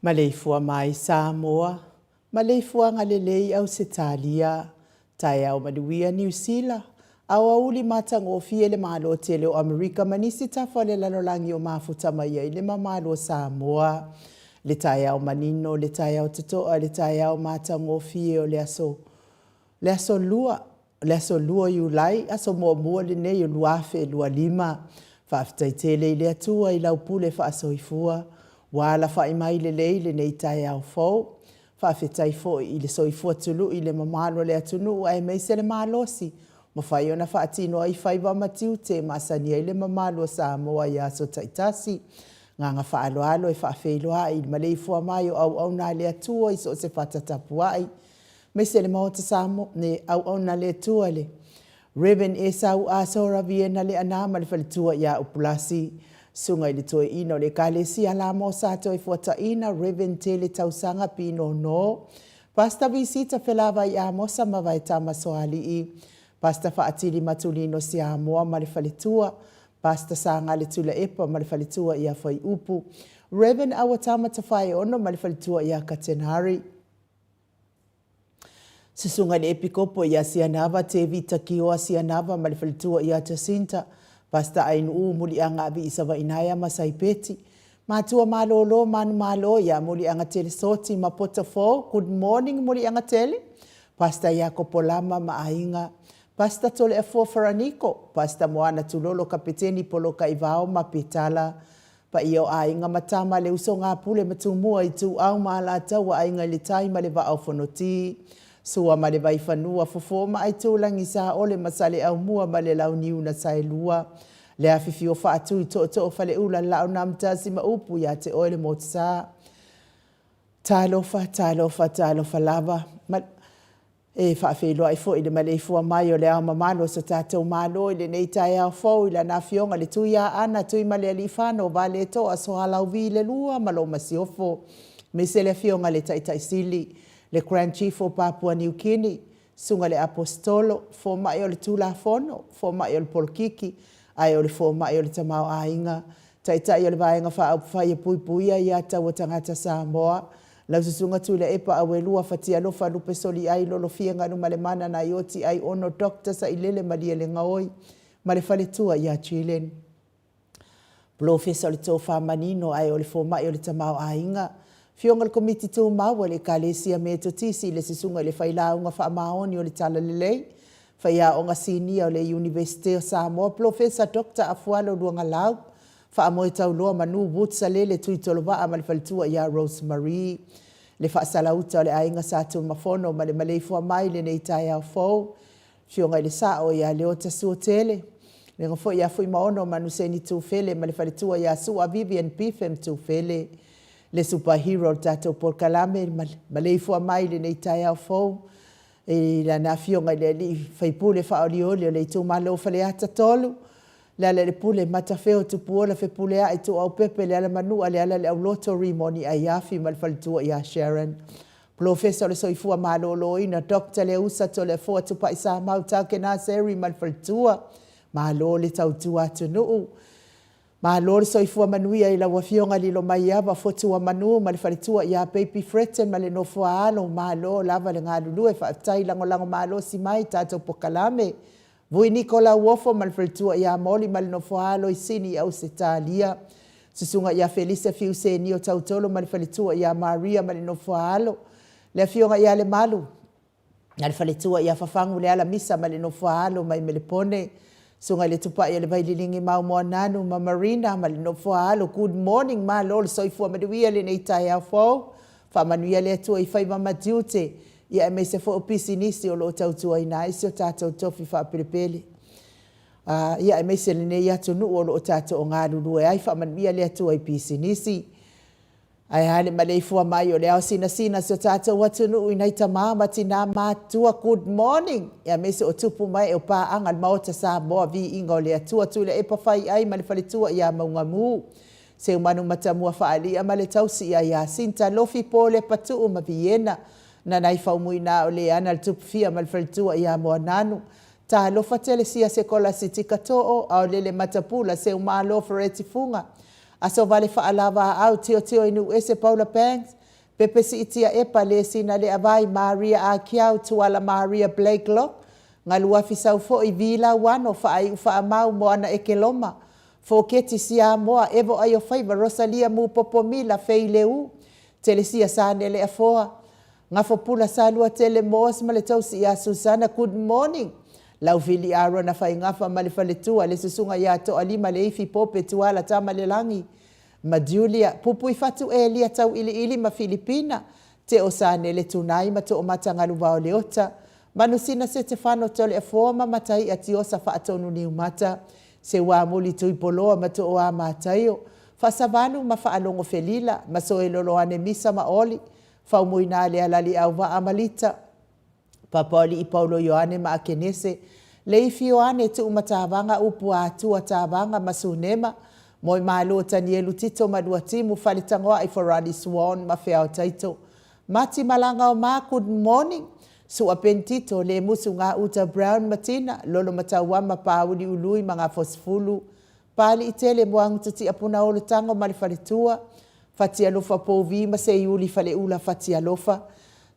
Maleifua mai Samoa, maleifuaga lelei Ausetalia, taeao manuia Niu Sila, aoauli matagofie le Malo tele o Amerika ma nisi tafa o le lalolagi o mafuta mai ai le mamalu o Samoa. Le taeao manino, le taeao totoa, le taeao matagofie o le aso le aso Lua, le aso 2 Iulai, aso muamua lenei o 2025. Faafetai tele i le Atua i lau pule faasoifua, ua alafai mai lelei lenei taeao fou. Faafetai foi i le soifua tului i le mamalu o le atunuu aemaise le malosi mafai ona faatino ai faiva ma tiute e masani ai le mamalu o Samoa i aso taitasi. Agaga faaaloalo e faafeiloai i le maleifua mai o auauna a le Atua i so o se fata tapuai, aemaise le Maota Samoa, le auauna a le Atua le Rev Esau Asora Viena Leaana ma le faletua ia Upulasi, Susuga i le Toeaina o le Ekalesia Lamo Sa Toefuataina Rev Tele Tausaga Pinono, Pastor Visita Felavai Amosa ma Vaetama Soalii, Pastor Faatili Matulino Siamoa ma le faletua, Pastor Sagale Tulaepa ma le faletua ia Faiupu, Rev Awatama Tafaeono ma le faletua ia Katenari, Susuga i le Epikopo ia Sianava Tevita Kioa Sianava ma le faletua ia Jacinta, Pastor Ainuu Muliaga Aviisavainaea ma Saipeti, Matua malolo manumalo ia Muliagatele Soti ma Potafou, Good morning Muliagatele, Pastor Iakopo Lama ma aiga, Pastor Toleafoa Faraniko, Pastor Moana Tulolo Kapeteni Poloka Ivao ma Petala, Paia o aiga ma tama le usoga a Pule ma Tumua Ituau ma Alataua Aiga i le Tai ma le Vaa o Fonoti, Sua ma le Vaifanua, Fofo ma Aitulagi Saole ma Saleaaumua ma le Launiu na Saelua, Le afifio faatui tootoo faleula Laonamtasi ma upu ia te oe le Motusa. Talofa, talofa, talofa lava. Ma e faafeiloai foi i le maleifua mai o le Ao Mamalu o so tatou Malo i lenei taeao fou i Lana Afioga le Tuiaana Tuimalealiifano Vaaletoa Sualauvi le Lua ma lou Masiofo. Aemaise le Afioga i le Taitai Sili, le Grand Chief o Papua Niu Kini, Susuga i le Aposetolo, Fomai o le Tulafono, Fomai o le Polokiki, ae o le Fomai o le Tamaoaiga, Taitai o le Vaega Faaupufai e Puipuia Aia Tatau a Tagata Samoa, lau Susuga Tuilaepa Auelua Fatialofa Lupesoliai Lolofia Galumalemana Naioti Aiono Doctor Sailele Malielegaoi ma le faletua ia Jillian. Polofesa o le Tofa Manino ae o le Fomai o le Tamaoaiga, Afioga i le Komiti Tumau a le Ekalesia Metotisi i le Susuga i le Failauga Faamaoni o le Talalelei, Faiaoga Sinia o le Iunivesite o Samoa, Polofesa Doctor Afualo Luagalau, Faamoetauloa Manu Woods Salele Tuitolovaa ma le faletua ia Rose Marie, le Faasalauta o le Aiga Sa Tunumafono ma le maleifua mai i lenei taeao fou, Afioga i le Sao ia Leota Suatele, le foi ia Fuimaono Manuseni Tufele ma le faletua ia Sua Vivian Bifem Tufele, le super hero o le tatou polokalame, maleifua mai i lenei taeao fou i lana afioga i le alii faipule faaolioli o le itumalo o Faleata 3, Lealailepule Matafeo Tupuola Fepuleai Tuuaupepe Lealamanua Lealaileauloto Rimoni Aiafi ma le faletua ia Sharon. Polofesa o le Soifua Maloloina Doctor Leausa Toleafoa Tupai Samau Takenaseri ma le faletua. Malo le tautua atunuu. Malo le soifua manuia i lau Afioga Lilomaiava Fotuamanu ma le faletua ia Baby Fretton ma le nofo a alo. Malo lava le galulue, faafetai lagolago malosi mai i tatou polokalame. Vui Niko Lauofo ma le faletua ia Moli ma le nofo a alo i Sini i Ausetalia. Susuga ia Felisa Fiu Senio Tautolo ma le faletua ia Maria ma le nofo a alo. Le Afioga ia Lemalu ma le faletua ia Fafagu Leala Misa ma le nofo a alo mai Melepone. Susuga i le Tupai o le Vaililigi Mau Moananu ma Marina ma le nofo a alo. Good morning, malo le soifua manuia i lenei taeao fou. Faamanuia le Atua i faiva ma tiute, ia aemaise foi o pisinisi o lo o tautuaina ai si o tatou tofi faapelepele. Ia aemaise lenei atunuu o lo o tatou galulue ai. Faamanuia le Atua i pisinisi. Ae a le maleifua mai o le ao sinasina o si o tatou atunuu i nai tama ma tina matutua, good morning, aemaise o tupu ma ee o paaga le Maota Samoa, viiga o le Atua. Tuilaepa Faiai ma le faletua ia Maugamu, Seumanu Matamua Faaalia ma le tausi ia Iasinta, Lofi Polepa Tuu ma Viena, Nanaifaumu-ina o Leana le Tupufia ma le faletua ia Moananu, Talofa Telesia Sekolasitika Too, Aolele Matapula, Seumalo Fereti Fuga, Aso Vale Faalavaau, Tiotio i Nuuese Paula Banks, Pepe Siitia Epa, Lesina Leavai, Maria Akiau, Tuala Maria Blakelock, Galuafi Saufoi, Vi Lauano, Faaiu Faamau, Moana Ekeloma, Foketi Siamoa, Evo Aiofaiva, Rosalia Mupopo Mila, Fei Leu, Telesia Sanele Afoa, Gafopula Saluatele Moss ma le tausi ia Susana, good morning. Laufili Arona Faigafa ma le faletua, le susuga ia Toalima Leifi Pope Tuala Tamalelagi ma Julia, Pupuifatu Elia Tauiliili ma Filipina, Teo Sanele Tunai ma Toomata Galuvao Leota, Manusina Setefano Toleafoa ma Mataia Tiosa Faatonu Niumata, Seuamuli Tuipoloa ma Tooa Mataio, Faasavalu ma Faalogo Felila, Masoeloloane Misa ma Oli, Faumuina Lealaliauvaa ma Lita, Papaoalii Paulo Ioane ma Akenese, Leifi Ioane Tuumatavaga Upuaatua Tavaga ma Sunema, Moemalo Tanielu Tito ma Luatimu, Faletagoai Forani Swan ma Feao Taito, Mati Malaga o Ma, good morning, Sua Ben Tito, Lemusu Gauta Brown ma Tina, Lolo Matauama Pauli Ului ma Gafosifulu, Paaliitele Moagutatia Punaolo Tago ma le faletua, Fatialofa Pouvi ma Seiuli Faleula Fatialofa,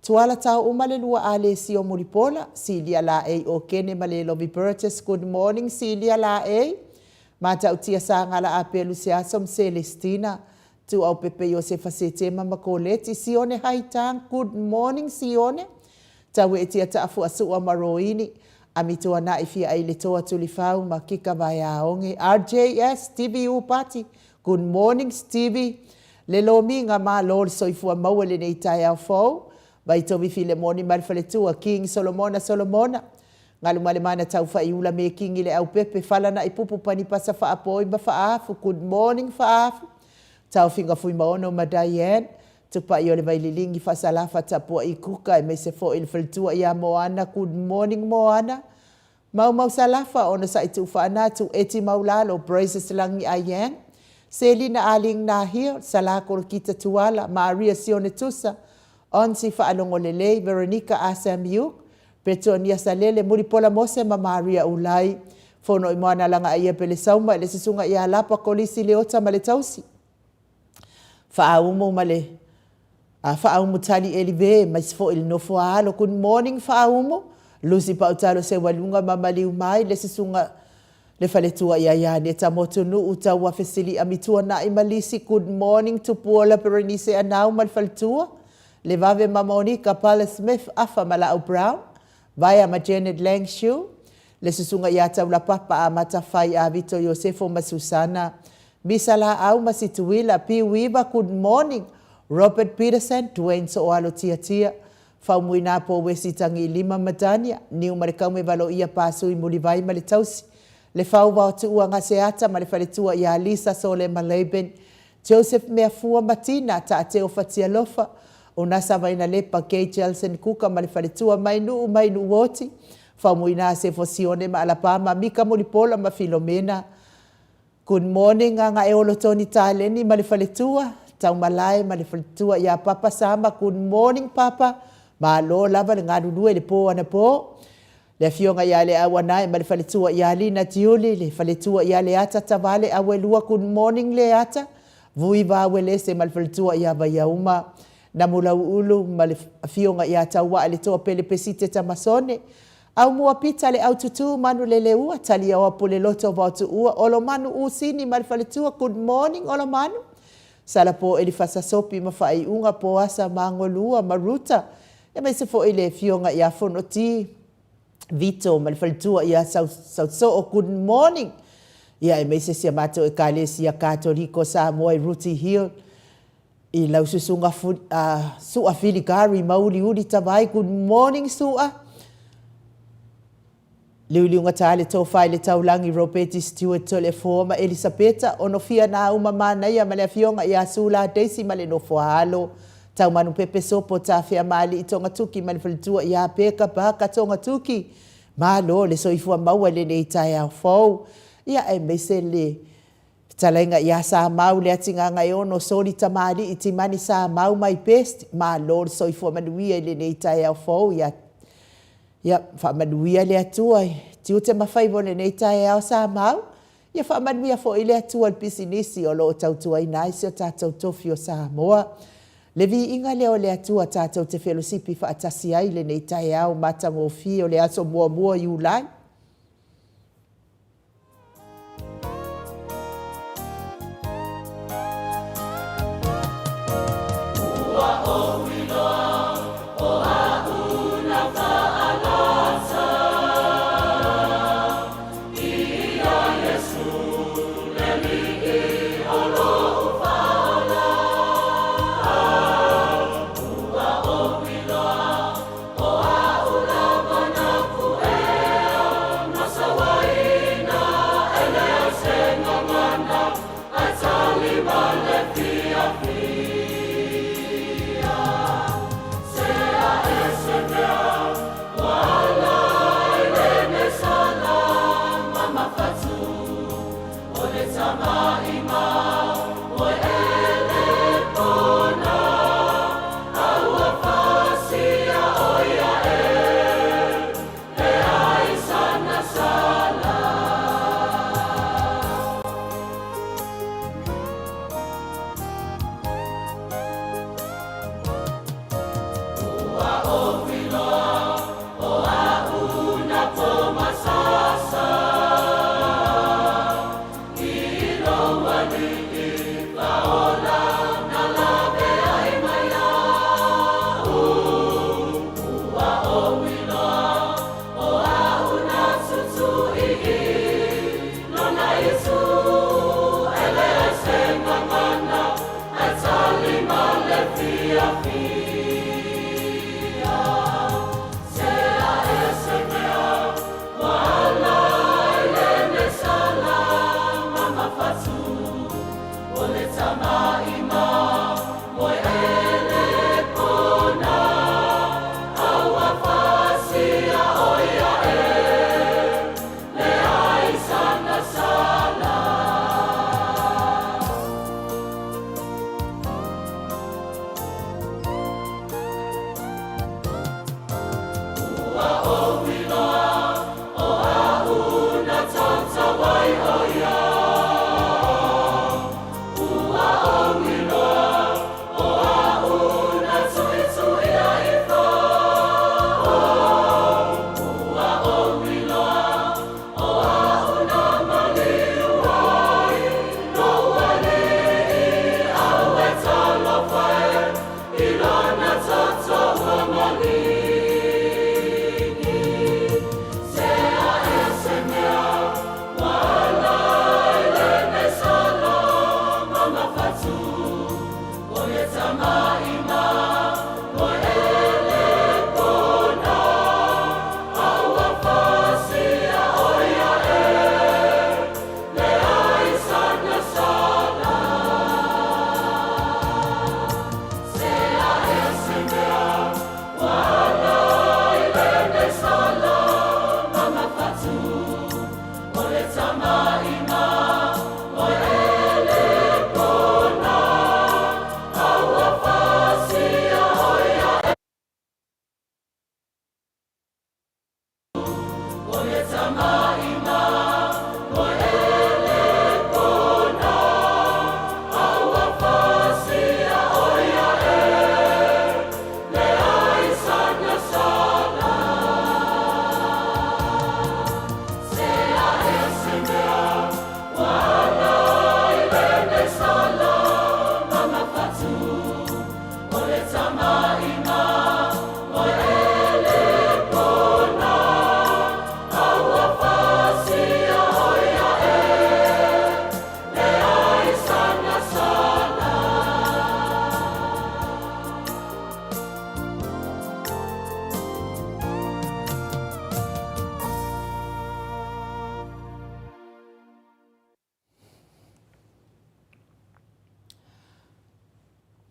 Tuala Tao uma le lua Alesio Mulipola, Silia Laei Okene ma Lelovi Burgess, good morning Silia Laei, Matautia Sagala Apelu Seaso ma Celestina, Tuaupepe Iosefa Setema ma Koleti, Sione Haitang, good morning Sione, Taueetia Taafuasua ma Roini, Amituanai Fiai le Toa Tulifau ma Kika Vaeaoge, RJS, Stevie Upati, good morning Stevie, Le Lomiga, malo le soifua maua i lenei taeao fou, Vaitovi Filemoni ma le faletua, King Solomona Solomona, Galumalemana Taufaiula Mekingi le Aupepe, Falana'i Pupu Panipasa Faapoi ma Faafu, good morning Faafu, Taofiga Fuimaono ma Diane, Tupai o le Vaililigi Faasalafa Tapua'i Kuka aemaise foi le faletua ia Moana, good morning Moana, Maumau Salafa, Onosai Tuufaanatu, Eti Maulalo, Praises Lagi Ayang, Selina Aling Nahia, Sala Kolokita Tuala, Maria Sione Tusa, Onsi Faalogo Lelei, Veronica Asamiuk, Petonia Salele, Mulipola Mose ma Maria Ulai, Fono i Moana Lagaaia Pelesauma i le Susuga ia Lapa Kolisi Leota ma le Tausi, Faaumu ma le Faaumu Tali Elive, aemaise foi le nofo a alo. Good morning Faaumu, Lucy Pautalo Seualuga ma maliu mai le Susuga le faletua ia Ianeta Motunuu Taua Fesili'a Mituana'i ma Lisi. Good morning Tupuola Berenice Anau ma le faletua, Levave ma Monica Pala Smith Afa ma Laau Brown, Vaea ma Janet Lang Shu, le Susuga ia Taulapapa Amata Fai Avito Iosefo ma Susana, Misa Laau ma Situila, Piuiva. Good morning Robert Peterson, Dwayne Sooalo Tiatia, Faumuina Po Wesi Tagiilima ma Dania, Niu ma le Kaume Valoia Pasui Mulivai ma le Tausi, Le Fau Vao Tuua Gaseata ma le Faletua ia Lisa Solema Laban, Joseph Meafua ma Tina, Taateo Fatialofa, Unasa Vainalepa, Gay Jelson Kuka ma le Faletua mai Nuu mai Nuuoti, Faumuina Sefo Sione ma Alapama, Mika Mulipola ma Filomena. Good morning Gagaeolo Tony Taleni ma le faletua, Taumalae ma le faletua ia Papa Sama. Good morning Papa, malo lava le galulue i le po anapo. Le afioga ia Leauanae ma le faletua ia Lina Tiuli, le faletua ia Leata Tavale Auelua. Good morning Leata, Vui Vauelese ma le faletua ia Vaiauma, Namulauulu ma le afioga ia Tauaa le Toa Pele Pesite Tamasone, Aumua Pita le Aututu Manuleleua, Taliaoa Puleloto Vaotuua, Olomanu Usini ma le faletua. Good morning Olomanu, Salapo Elifasa Sopi ma faaiuga Poasa Magolua ma Ruta, aemaise foi le afioga ia Fonoti Vito ma le faletua ia Sausoo. Good morning. Ia, aemaise si a matou Ekalesia Katoliko Samoa i Rooty Hill i lau susuga Sua Filigari Mauliuli Tavai. Good morning Sua. Liuliugata le tofa i le taulagi Robeti Stewart Toleafoa ma Elisapeta Onofia Nauma Manaia ma le afioga ia Sula Daisy ma le nofo a alo Taumanupepe Sopo Tafea Maali'i Togatuki ma le faletua ia Peka Baka Togatuki. Malo le soifua maua i lenei taeao fou. Ia aemaise le fetalaiga ia Samau le Atigagaeono Soli Tamalii Timani Samau my best. Malo le soifua manuia i lenei taeao fou. Ia Ia faamanuia le Atua i tiute ma faiva o lenei taeao Samau. Ia faamanuia foi le Atua i le pisinisi o lo o tautuaina ai si o tatou tofi o Samoa. Le viiga lea o le Atua tatou te felosipi faatasi ai i lenei taeao matagofie o le aso muamua o Iulai. Ua ou iloa o aʻu na faalasa Ia Iesu le Alii o loʻu faaola. Ua ou iloa o aʻu lava na kuʻea Ma sauaina e leai se gagana ae tali ma le fiafia. Sea e se mea ua ala ai lenei sala ma mafatu o le tamaʻima moe ele pona a ua pasia ʻo ia e leai sana sala. Ua ou iloa o aʻu na pomasasa I lou aliʻi faaola na lawe ai mai iaʻu. Ua ou iloa o aʻu na tutuʻi i lona Iesu e leai se gagana ae tali ma le fiafia. Sea e se mea ua ala ai lenei sala ma mafatu o le tamaʻima moe ele pona a ua pasia ʻo ia e leai sana sala.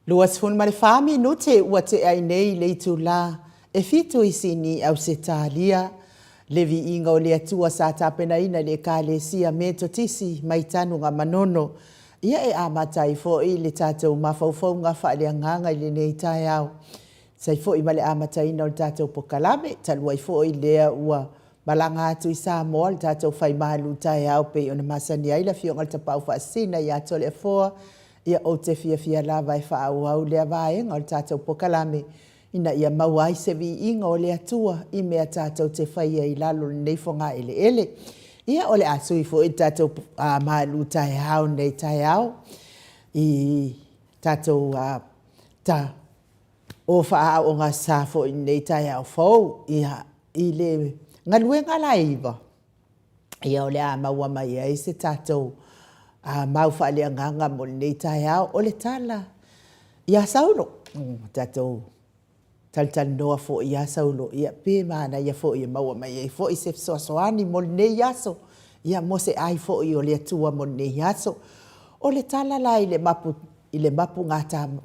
24 minute ua tea ai nei le itulā e fitu i Sini, Ausetalia. Le viiga o le Atua sa tapenaina i le Ekalesia Metotisi mai Tanuga Manono. Ia e amata ai foi le tatou mafaufauga faaleagaga i lenei taeao. Sai foi ma le amataina o le tatou pokalame, talu ai foi lea ua malaga atu i Samoa le tatou fai malu taeao pei ona masani ai le Afioga i le Tapaau Faasisina ia Toleafoa, ia ou te fiafia lava e faaauau lea vaega o le tatou pokalame ina ia maua ai se viiga o le Atua i mea tatou te faia i lalo o lenei fogaeleele. Ia, o le a sui foi le tatou malu taeao i lenei taeao i tatou ta o faaaogasa foi i lenei taeao fou. Ia, i le galuega la e iva, ia o le a maua mai ai se tatou mau faaleagaga mo lenei taeao. O le tala ia Saulo, tatou talatalanoa foi ia Saulo, ia pe manaia foi e maua mai ai foi se fesoasoani mo lenei aso, ia mo se ai foi o le Atua mo lenei aso. O le tala la i le mapu, i le mapugatama,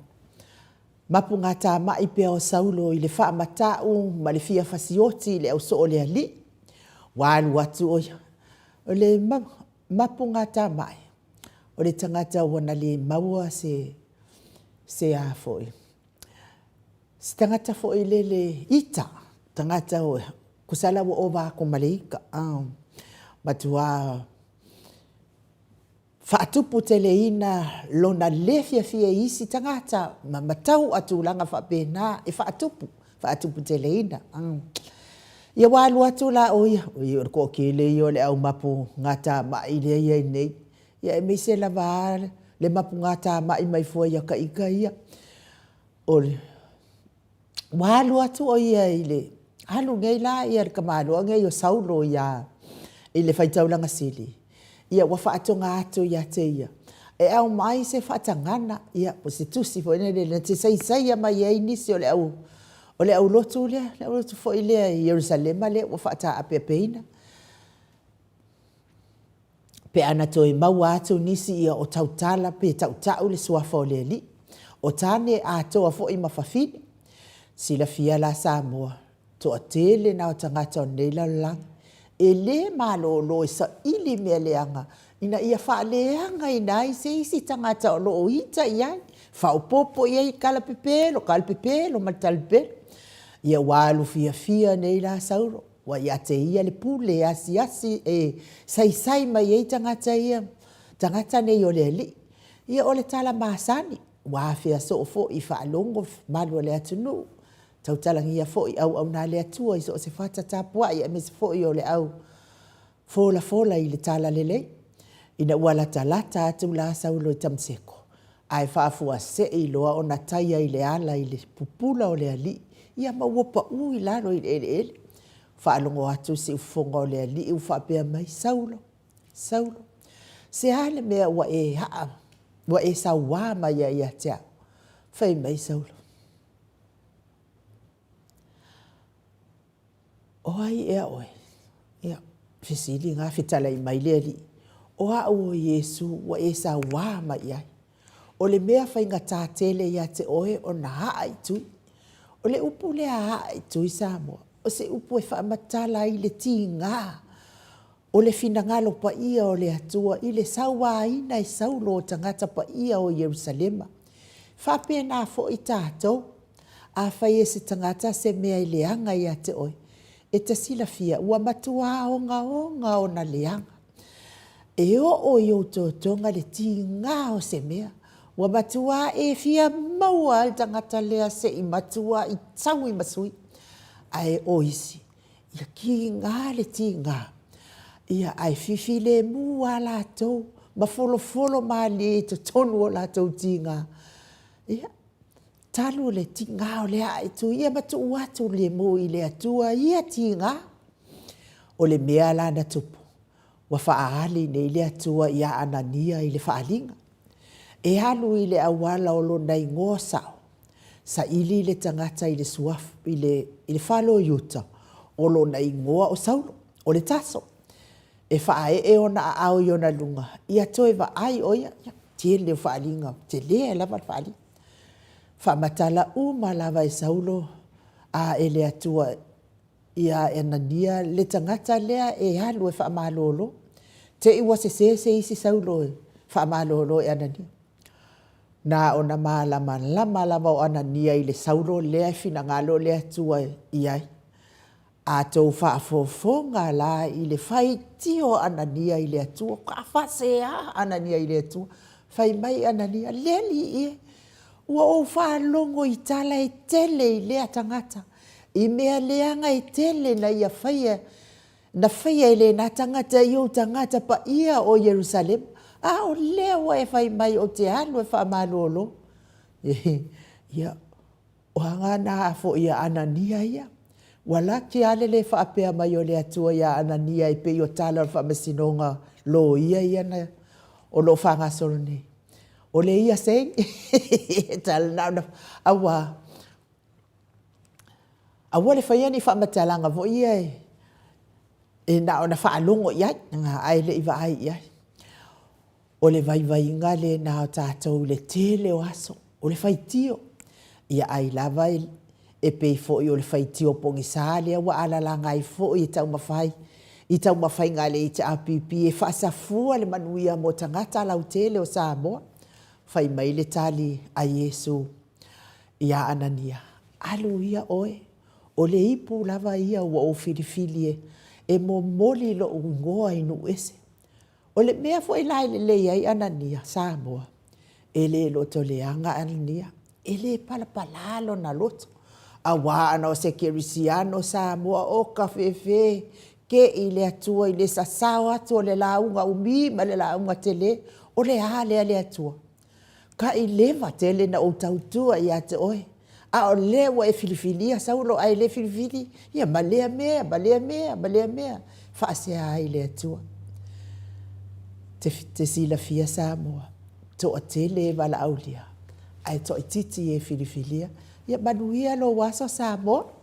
mapugatama'i pea o Saulo i le faamata'u ma le fia fasioti i le au soo o le Alii. Ua alu atu o ia, o le mapugatama'i, o le tagata ua na le maua se, se a foi, se tagata foi lele ita, tagata tusa la ua ova atu ma le ita, matua faatuputeleina lona le fiafia i isi tagata ma matau a tulaga faapena e faatupu, faatuputeleina. Ia ua alu atu la o ia, oi o le toatele ia o le au mapugatamai lea e i ai nei, ia aemaise lava le mapugatamai mai fua ia ita ia. O le, ua alu atu o ia i le, alu nei la le tamaloa nei o Saulo ia, i le faitaulaga sili, ia ua faatoga atu ia te ia, e aumai se faatagana, ia po o se tusi foi lele na te saisaia mai ai nisi o le au, o le aulotu lea, le aulotu foi lea i Ierusalema lea ua faataapeapeina. Pe ana toe maua atu nisi ia o tautala pe tautau le suafa o le Alii. O tane atoa foi ma fafine. Silafia la Samoa, toatele na o tagata o lenei lalolagi e le malolo e saili mea leaga ina ia faaleagaina ai se isi tagata o lo o ita i ai, faaopoopo i ai tala pepelo, tala pepelo ma le tala pepelo. Ia ua alu fiafia nei la Saulo, ua ia te ia le pule e asiasi e saisai mai ai tagata ia, tagata nei o le Alii. Ia o le tala masani, ua afea soo foi i faalogo malu o le atunuu, tautalagia foi auauna a le Atua i so o se fata tapuai aemaise foi o le au folafola i le talalelei. Ina ua latalata atu la Saulo i Tamaseko, ae faafuasei loa ona taia i le ala i le pupula o le Alii, ia ma ua pau i lalo i le eleele. Faalogo atu siufofoga o le Alii ua faapea mai, Saulo, Saulo, se a le mea ua e aa, ua e sauā mai ai ia te au? Fai mai Saulo, O ai ea oe? Ia, fesili na, fetalai mai le Alii, O au o Iesu ua e sauā mai i ai. O le mea faigata tele ia te oe ona aa i tui. O le upu lea aa i tui Samoa, o se upu e faamatala ai le tiga o le finagalo paia o le Atua i le sauaina e Saulo o tagata paia o Ierusalema. Faapena foi tatou, afai e se tagata se mea e leaga ia te oe, e te silafia ua matua ogaoga ona leaga. E oo i ou totoga le tiga o se mea, ua matua e fia maua lava le tagata lea se i matuai taui ma sui. Ae o isi, ia tiga le tiga, ia ae fifilemu lava latou ma folofolo malie i totonu o latou tiga. Ia. Talu le tiga o le aa i tui ia ma tuu atu lemu i le Atua ia tiga. O le mea la na tupu, ua faaali nei le Atua ia Anania i le faaaliga. E alu i le auala o lona igoa sao, saili le tagata i le suafa, i le fale o Iuta, o lona igoa o Saulo, o le Taso, e faaee ona aao i ona luga, ia toe vaai o ia. Ia, tele o faaaliga, tele lava le faaaliga. Faamatala uma lava e Saulo, a e le Atua ia Anania le tagata lea e alu e faamalolo. Te i ua sese se isi Saulo e faamalolo e Anania. Na ona malamalama lava o Anania i le Saulo lea e finagalo le Atua i ai. A outou faafofoga la i le faitio a Anania i le Atua, faatoa faasea Anania i le Atua. Fai mai Anania, le Alii e, ua ou faalogo i tala e tele i lea tagata, i mea leaga e tele na ia faia, na faia e lena tagata i ou tagata paia o Ierusalema, a o lea ua e fai mai ou te alu e faamalolo. Ia, o aga na foi a Anania ia. Ua laki lava le le faapea mai o le Atua ia Anania e pei o tala o le faamasinoga loia ia na, o lo o faagasolo nei. O le ia sei, aua, aua le faia ni faamatalaga foi ia e na ona faalogo i ai, ae le i vaai i ai. O le vaivaiga lena o tatou i le tele o aso, o le faitio. Ia ai lava e pei foi o le faitio pogisa lea ua alalaga ai foi e taumafai i taumafaiga a le HRPP e faasafua le manuia mo tagata lautele o Samoa. Fai mai le tali a Iesu ia Anania, alu ia oe, o le ipu lava ia ua ou filifili e momoli lou igoa i nuu ese. O le mea foi la e lelei ai Anania Samoa, e le lotoleaga Anania, e le palapala lona loto, aua ana o se kerisiano Samoa, oka fefe, te i le Atua i le sasao atu o le lauga umi ma le lauga tele, o le a lea le Atua? Taileva tele na ou tautua ia te oe, a o lea ua e filifilia Saulo ae le filifili ia ma lea mea ma lea mea ma lea mea. Faasea ai i le Atua. Te, te silafia Samoa, toatele e valaaulia, ae toaitiiti e filifilia. Ia manuia lou aso Samoa.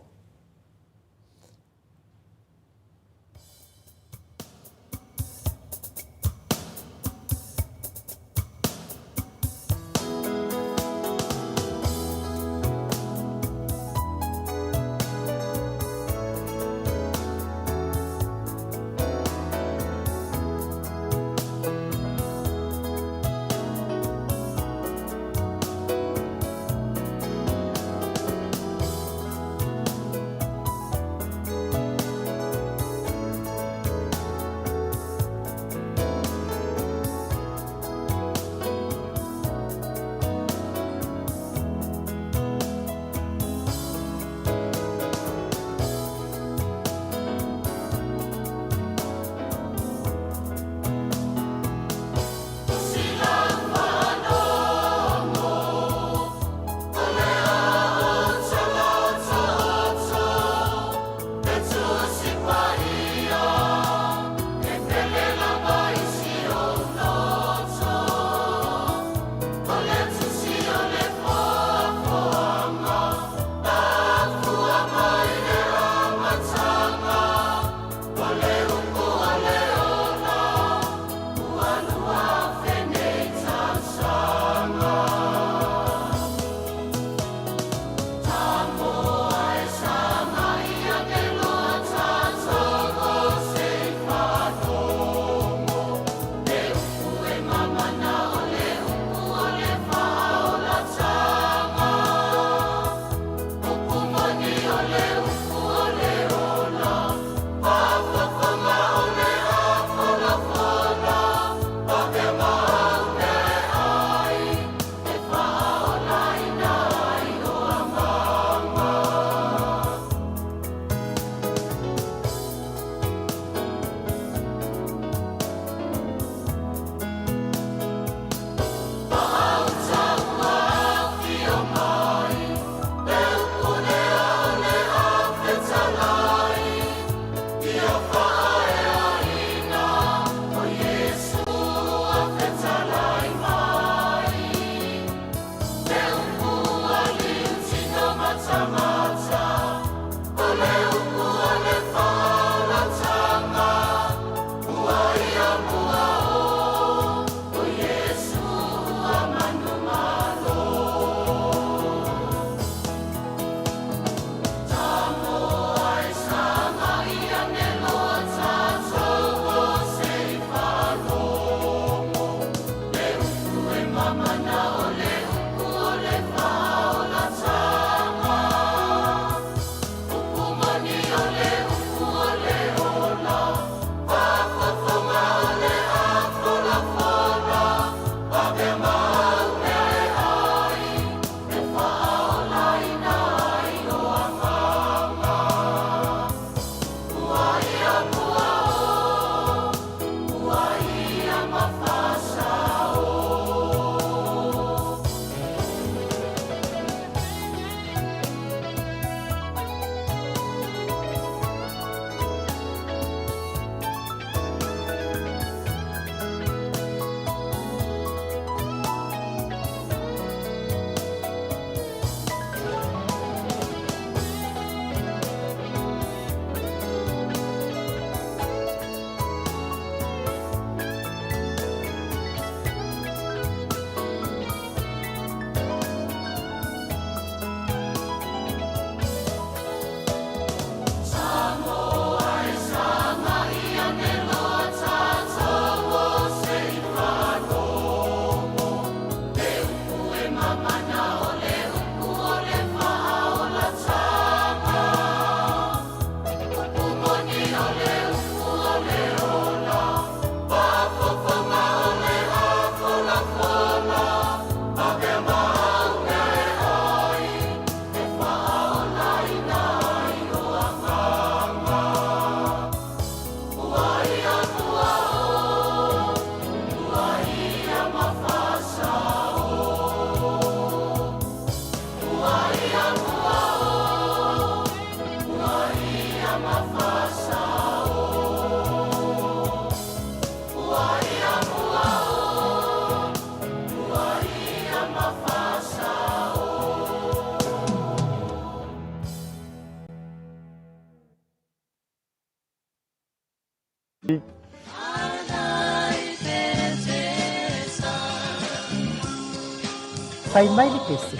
Fai mai le pese,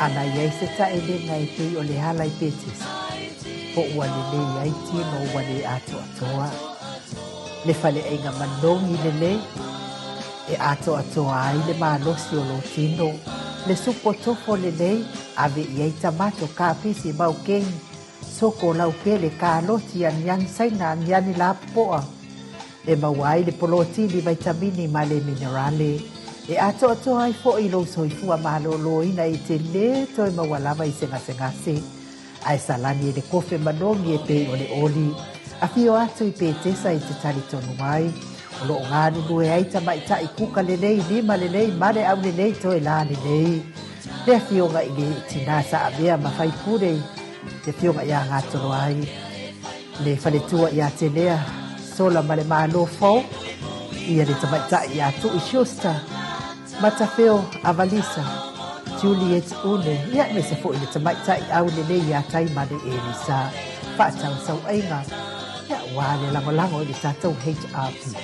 ana i ai se taʻelega e pei o le ala i Petesa, po ua lelei ai tino ua le atoatoa. Le faleaiga manogi lelei, e atoatoa ai le malosi o lou tino, le supo tofo lelei, ave i ai tamato, kapisi, maukeni, soko, laupele, kaloti, aniani saina, aniani lapopoa, e maua ai le polotini, vaitamini ma le minerale, e atoatoa ai foʻi lou soifua malōlōina e te lē toe maua lava i se gasegase, ae salani e le kofe manogi e pei o le oli. Afio atu i Petesa i te talitonu ai, o loo galulue ai tamaitai kuka lelei, lima lelei, male aulelei, toe lā lelei. Le afioga i le tinā sa avea ma faipule i le afioga iā Gatoloai, le faletua iā Telea, Sola ma le Malo fou, ia le tamaitai iā Tui Schuster, Matafeo Avalisa, Juliet Une, ia aemaise foi le tamaitai aulelei iā Taimane Elisa. Faatausauaiga, ia aua le lagolago i le tatou HRPP.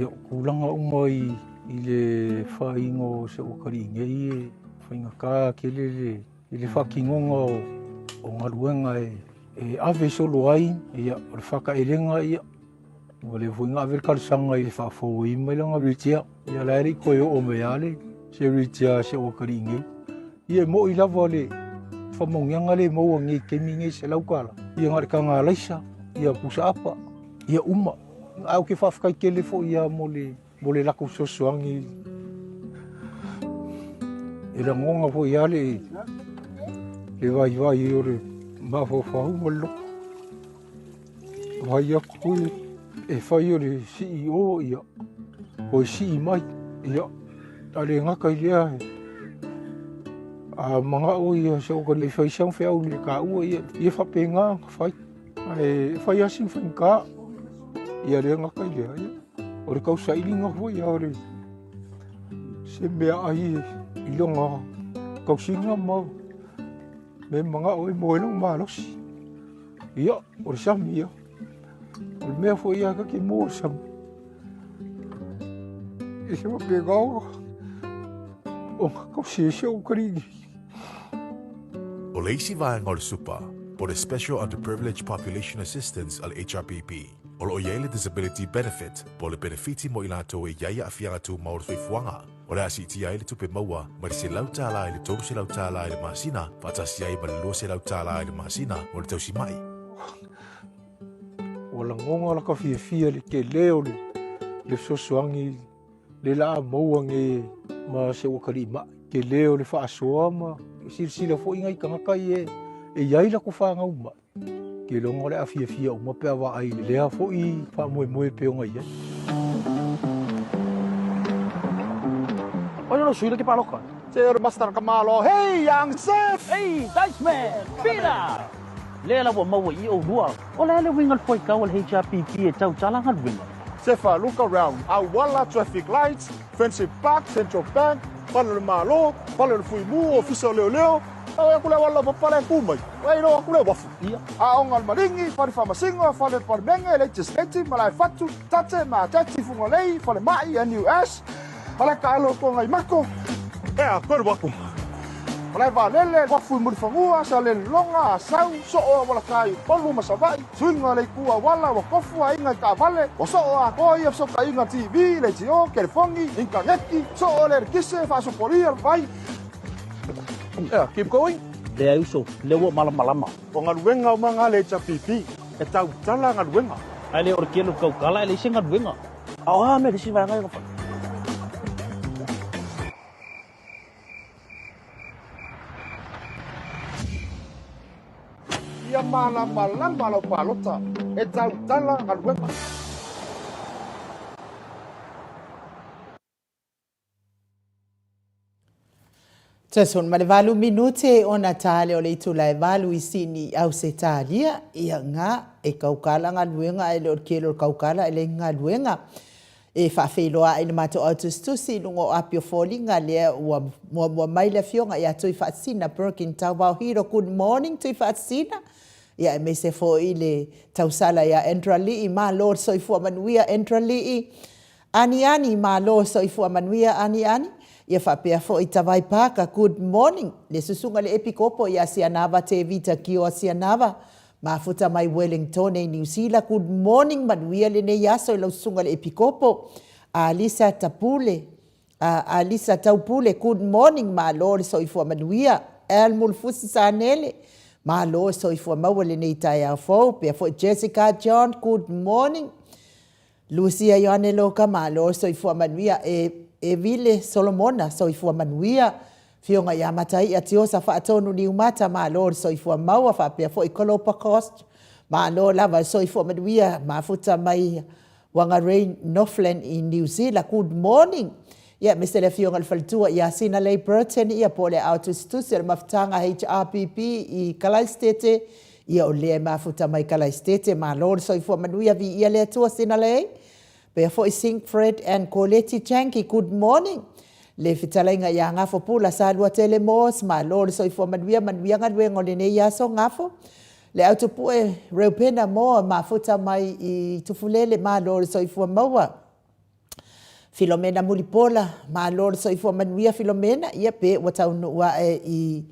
Ia, o tulaga uma i, i le faaiga o se uakalii nei e faigata tele le, i le faatinoga o, o galuega e, e ave solo ai, ia, o le faataelega, ia, ua leva foi na ave le talosaga i le faafouina mai lana wheelchair. Ia la e le i toe oo mai lava le se wheelchair a si ou atalii nei. Ia e moni lava le faamaoniaga lea e maua nei i le taimi nei $100. Ia na o le taga alaisa, ia pusa apa, ia uma. Ae ou te faafetai tele foi lava mo le mo le latou fesoasoani. E lagona foi lava le le vaivai o le mafaufau ma le loto. Vaai atu e fai o le CEO ia, toe sii mai, ia, a le gata i lea, a manao ia se oka e fai sau feau i le taua, ia, ia faapena ona fai. Ae fai lava sina faigata, ia le gata i lea, ia, o le tausailiga foi ia o le se meaai i lona tausiga ma mea manao ai mo ai lou malosi. Ia, o le sami ia. O le mea foi ia ta te mua o le sami. E se faapena ona tausi ai si ou atalii nei. O le isi vaega o le SUPA, po o le Special Underprivileged Population Assistance a le HRPP, o lo o i ai le Disability Benefit, po o le penefiti mo i latou e i ai aafiaga tumau o le soifuaga. O le a siitia ai le tupe maua mai le $100 i le $300 i le masina, faatasi ai ma le $200 i le masina mo le tausimai. Ua lagona laka fiafia i le tele o le fesoasoani le la maua nei ma se uakalii mai. Tele o le faasoa ma silasila foi nai tagata ia e i ai latou fanau mai. Keiloga o le a fiafia uma pe a vaai i lea foi faamoemoe pei ona i ai. Oi no sui le ke paloka. Se o le master ka malo. Hey, young chef! Hey, dice man! Peter! Lea la ua maua i oulua. O le a le uiga o le fuaitau a le HRPP e tautala galuega? Sefa, look around. Auala, traffic lights, Friendship Park, Central Bank, Fale o le Malo, Fale o le Fuimu, Ofisa o Leoleo. Awe aku le auala laupapa la e tu mai. Ua iloa aku le uafu. Aoga o le Maligi, Fale Faamasino, Fale o le Palemene, Legislative, Malae Fatu, Tate, Mateti, Fugalei, Falemai, NUS, Fale Taalo o Togaimako. Ea, koe le uafu. Malae Vaalele, Uafu i Mulifanua, Salelologa, Asau, Soo Auala i Upolu ma Savaii, Suiga o le Itu Auala, ua tofu aiga i taavale, ua soo atoa ia fesootaiga TV, leitio, telefoni, initaneti, soo le eletise, faasopolia le vai. Yeah, keep going. Leai uso, lea ua malamalama. O galuega uma nga le HRPP, e tautala galuega. Ae le o le kele o le tautala e leai se galuega. A o a mea le isi vaega ia na fai? Ia malamalama lau palota, e tautala galuega. 18 minute ona tale o le itula e valu i Sini i Ausetalia, ia nga e kaukala galuega ae le o le kele o le kaukala e leai ni galuega. E faafeiloa ai le matou au tusitusi i luga o api o foliga lea ua muamua mai le afioga ia Tuifaasisina Perkin Tauvao Hiro. Good morning Tuifaasisina. Ia aemaise foi le tausala ia Andra Lii. Malo le soifua manuia Andra Lii. Aniani, malo soifua manuia Aniani. Ia faapea foi Tavai Parker, good morning. Le susuga le Epikopo ia Sianava Tevita Kioa Sianava, mafuta mai Wellingtone i Niu Sila, good morning, manuia lenei aso i lau susuga le Epikopo. Alisa Tapule, Alisa Taupule, good morning, malo le soifua manuia. Al Mulufusi Sanele, malo soifua maua lenei taeao fou. Pea foi Jessica John, good morning. Lucia Ioane Loka, malo soifua manuia. E Evile Solomona, soifua manuia. Afioga ia Mataia Tiosa Faatonu Niumata, malo le soifua maua. Faapea foi Kolopa Cost, malo lava le soifua manuia. Mafuta mai Wangarei Northland i Niu Sila, good morning. Ia, aemaise le afioga i le faletua ia Sinalei Burton, ia po o le aao tusitusi o le mafutaga HRPP i Kalaisitete, ia o lea e mafuta mai Kalaisitete, malo le soifua manuia, viia le Atua Sinalei. Pea foi Sinkfred and Koleti Janki, good morning. Le fetalaiga ia Gafo Pula Saluatele Moores, malo le soifua manuia, manuia galuega o lenei aso Gafo. Le au tupue Reupena Moore, mafuta mai i Tufulele, malo le soifua maua. Filomena Mulipola, malo le soifua manuia Filomena, ia pe ua taunuu ae i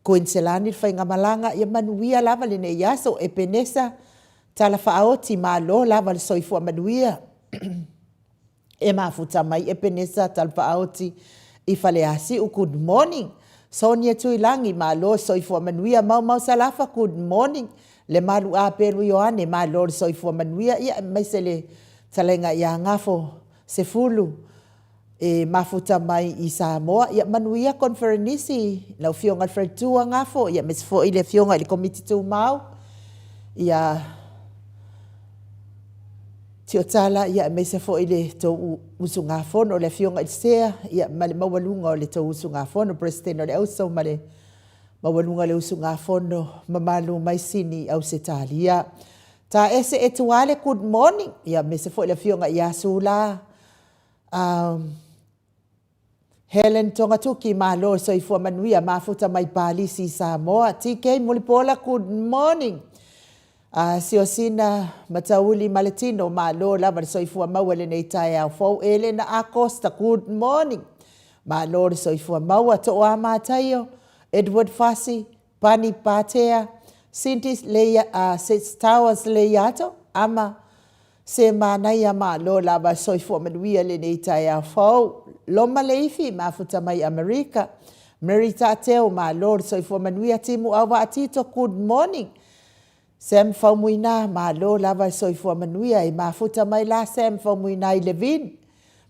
Kuiniselani le faigamalaga, ia manuia lava lenei aso. Epenesa Talafaaoti, malo lava le soifua manuia. E mafuta mai Epenesa Talafaaoti i Faleasiu, good morning. Sonia Tuilagi, malo le soifua manuia. Maumau Salafa, good morning. Lemalu Apelu Ioane, malo le soifua manuia, ia aemaise le fetalaiga ia Gafo Sefulu e mafuta mai i Samoa. Ia manuia koneferenisi lau Afioga i le Faletua Gafo, ia aemaise foi le Afioga i le Komiti Tumau, ia Tiotala, ia aemaise foi le tou usugafono, le Afioga i le Sea, ia ma le maualuga o le tou usugafono, Peresetene o le Auso ma le maualuga o le usugafono mamalu mai Sini, Ausetalia. Taese Etuale, good morning. Ia aemaise foi le afioga ia Sula Helen Togatuki, malo le soifua manuia, mafuta mai Palisi i Samoa. TK Mulipola, good morning. Siosina Matauli Maletino, malo lava le soifua maua i lenei taeao fou. Elena Acosta, good morning. Malo le soifua maua. Tooa Mataio, Edward Fasi, Pani Patea, Cindy Leia, Towers Leiato, Ama Se manaia malo lava soifua manuia lenei taeao fou. Loma Leifi, mafuta mai Amerika. Mary Taateo, malo le soifua manuia. Timu Auvaa Tito, good morning. Sam Faumuina, malo lava le soifua manuia. E mafuta mai la Sam Faumuina i Levin.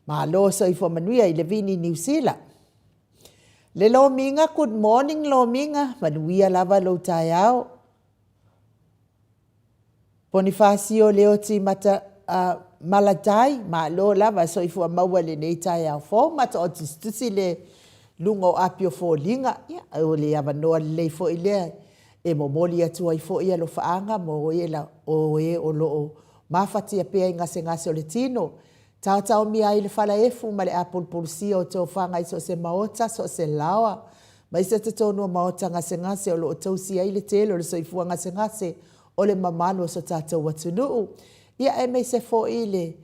Malo soifua manuia i Levin i Niu Sila. Le Lomiga, good morning Lomiga, manuia lava lou taeao. Ponifasio Leoti Mata, Malatai, malo lava soifua maua i lenei taeao fou. Matou tusitusi le luga o api o foliga, ia, o le avanoa lelei foi lea e momoli atu ai foi alofaaga mo e, o e o lo o mafatia pea i gasegase o le tino. Taotaomia ai le falaefu ma le apulupulusia o tofaga i so o se maota, so o se laoa, ma isi totonu o maota gasegase o lo o tausi ai le tele o le soifua gasegase o le mamalu o so tatou atunuu. Ia aemaise foi le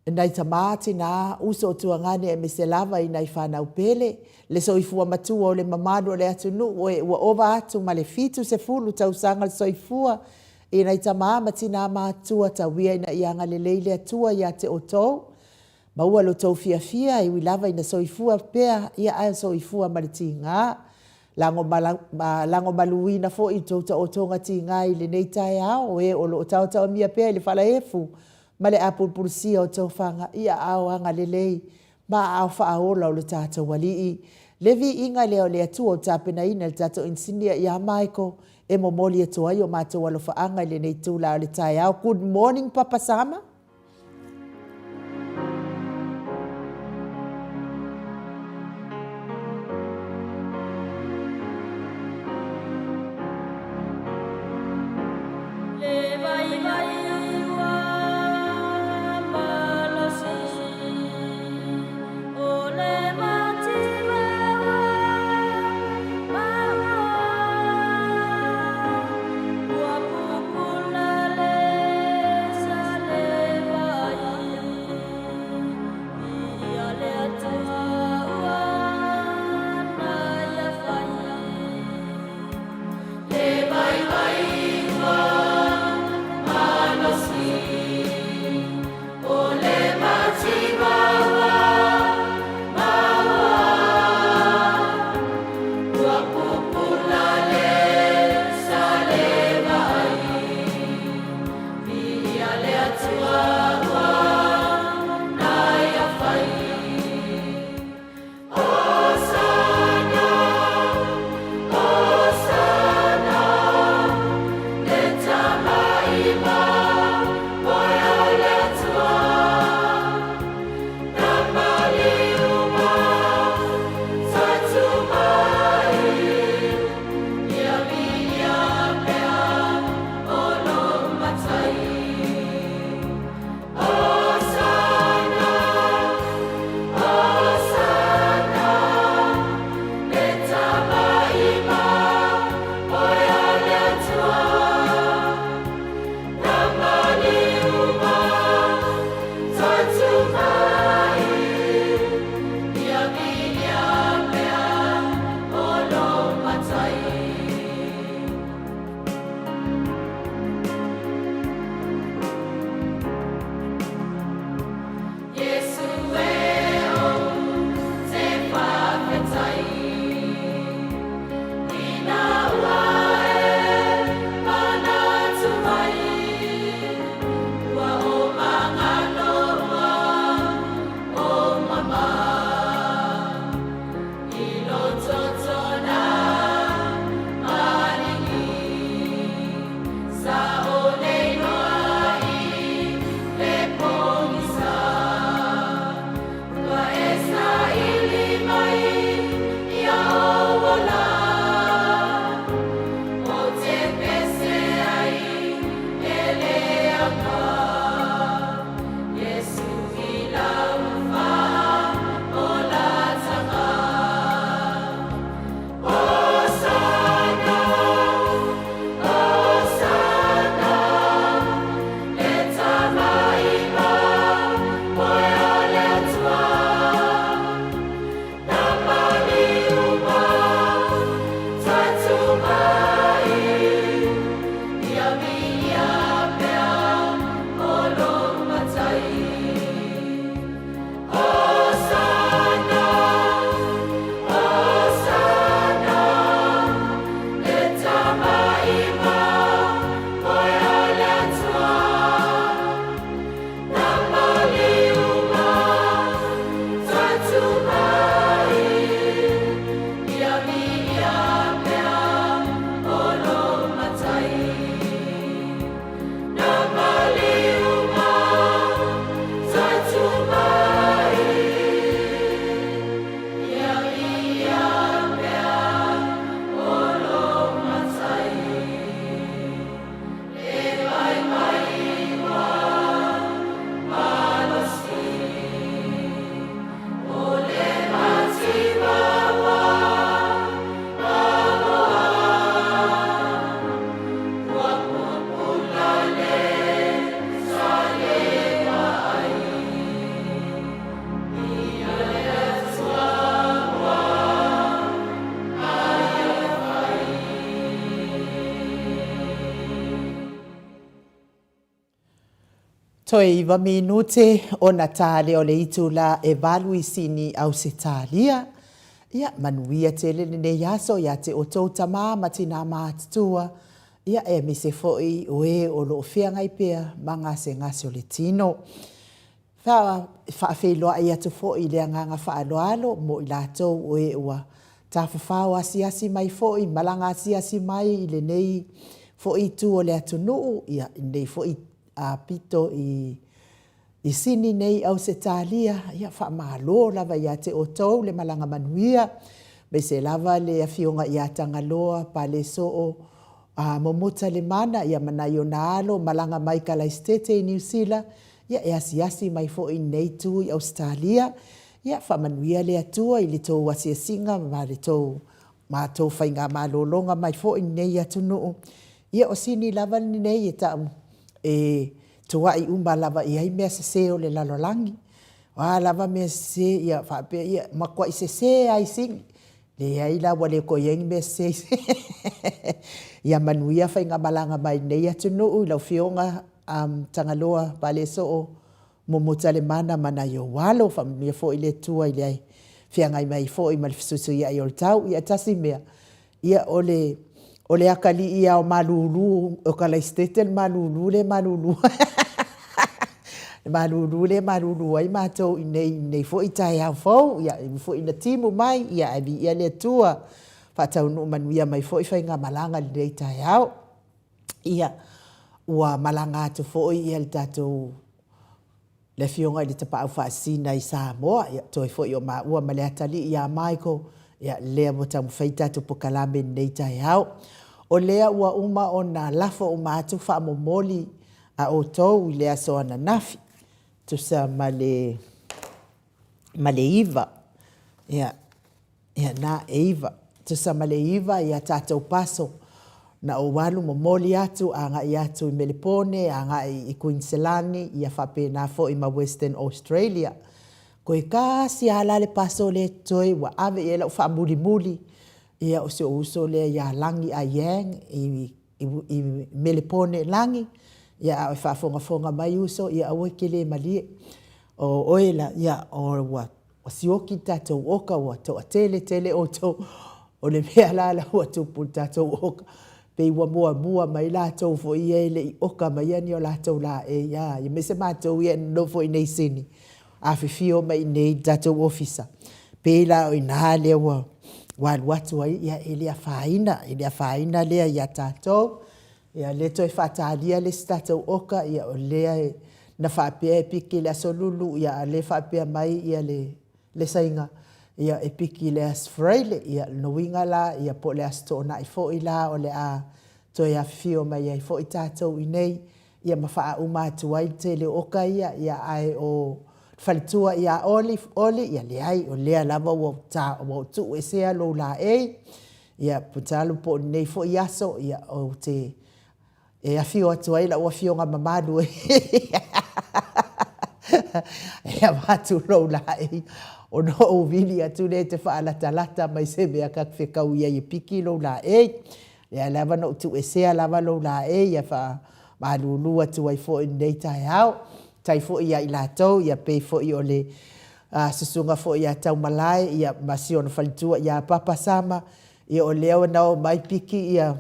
nai tama, tina, uso, tuagane aemaise lava i nai fanau pele, le soifua matua o le mamalu o le atunuu e ua ova atu ma le 70 tausaga le soifua i nai tama ma tina matutua tauia ina ia agalelei le Atua ia te outou. Maua lo outou fiafia e ui lava ina soifua pea, ia ae soifua ma le tiga. Lagomaluina foi i tou taotoga tiga i lenei taeao, o e o lo o taotaomia pea i le falaefu ma le apulupulusia o tofaga i aao agalelei ma aao faaola o lo tatou Alii. Le viiga lea o le Atua ua tapenaina e le tatou inisinia ia Michael e momoli atu ai o matou alofaaga i lenei itula o le taeao. Good morning Papa Sama. Toe iva minute ona ta lea o le itula e valu i Sini, Ausetalia. Ia, manuia tele lenei aso ia te outou tama ma tina matutua, ia aemaise foi o e o lo o feagai pea ma gasegase o le tino. Faafeiloai atu foi i le agaga faaaloalo mo i latou o e ua tafafao asiasi mai foi, malaga asiasi mai i lenei foi itu o le atunuu, i lenei foi pito i Sini nei i Ausetalia. Ia faamalo lava ia te outou le malaga manuia, aemaise lava le afioga ia Tagaloa Palesoo Momota Lemana ma nai ona alo, malaga mai Kalaisitete i Niu Sila, e asiasi mai foi i lenei itu i Ausetalia. Ia faamanuia le Atua i le tou asiasiga ma le matou faigamalologa mai foi i lenei atunuu. Ia o Sini lava lenei e tau e toai uma lava i ai mea sese o le lalolagi. O a lava mea sese, ia faapea, ia matuai sese lava i Sini. Leai la ua le toe i ai ni mea sese i Sini. Ia manuia faigamalaga mai lenei atunuu i lau Afioga Tagaloa Palesoo Momota Lemana ma nai ou alo. Faamanuia foi le Atua i le feagai mai foi ma le fesuisuiai o le tau. Ia tasi mea, ia o le atalii lava o malulu o Kalaisitete le malulu lea e malulu ai le malulu lea e malulu ai matou i inei i lenei foi taeao fou. E ui foi ina timu mai, ae viia le Atua ua faataunuu manuia mai foi faigamalaga i lenei taeao. Ia, ua malaga atu foi le tatou le Afioga i le Tapaau Faasisina i Samoa, ia toe foi o maua ma le atalii ia Michael, ia lea ua taumafai le tatou polokalame i lenei taeao. O lea ua uma ona lafo uma atu faamomoli a outou i le aso ananafi, tusa ma le 9. Ia, Ia na, e 9. Tusa ma le 9 a tatou paso na ou alu momoli atu agai atu i Melepone, agai i Kuiniselani, ia faapena foi ma Western Australia. Toe tasi lava la le paso lea e totoe ua ave i ai lau faamulimuli, ia o si ou uso lea ia Lagi Aiyang i Melepone. Lagi, ia a o e faafogafoga mai uso, ia aua e te le malie. O oe la, ia ua sioki le tatou oka ua toatele tele outou. O le mea la la ua tupu i le tatou oka, pei ua muamua mai latou foi ia e le i oka maia ni o latou laei, aemaise matou ia e nonofo i inei i Sini, afifio mai i inei i le tatou ofisa, pei la o i ina lea ua alu atu ai, ia e le afaina, e le afaina lea ia tatou. Ia o lea e toe faatalia le isi tatou oka, ia o lea na faapea e piki i le Aso Lulu, a o lea e faapea mai le Saina, ia e piki i le Aso Faraile. Ia o lona uiga la, ia po o le Aso Toonai foi la o le a toe afifio mai ai foi tatou i inei, ia ma faauma atu ai le tele o oka ia, ae o le faletua ia Oli, Oli, ia leai, o lea lava ua ou tuuesea lou laei, ia masalo po o lenei foi aso, ia ou te e afio atu ai lau afioga mamalu e avatu lou laei ona ou vili atu lea e te faalatalata mai i se mea ta te fetaui ai e piki lou laei. Lea lava na ou tuuesea lava lou laei e faamalulu atu ai foi i lenei taeao. Faafetai foi ia i latou, ia pei foi o le susuga foi ia Taumalae ia ma si ona faletua ia Papa Sama, ia o lea na omai piki ia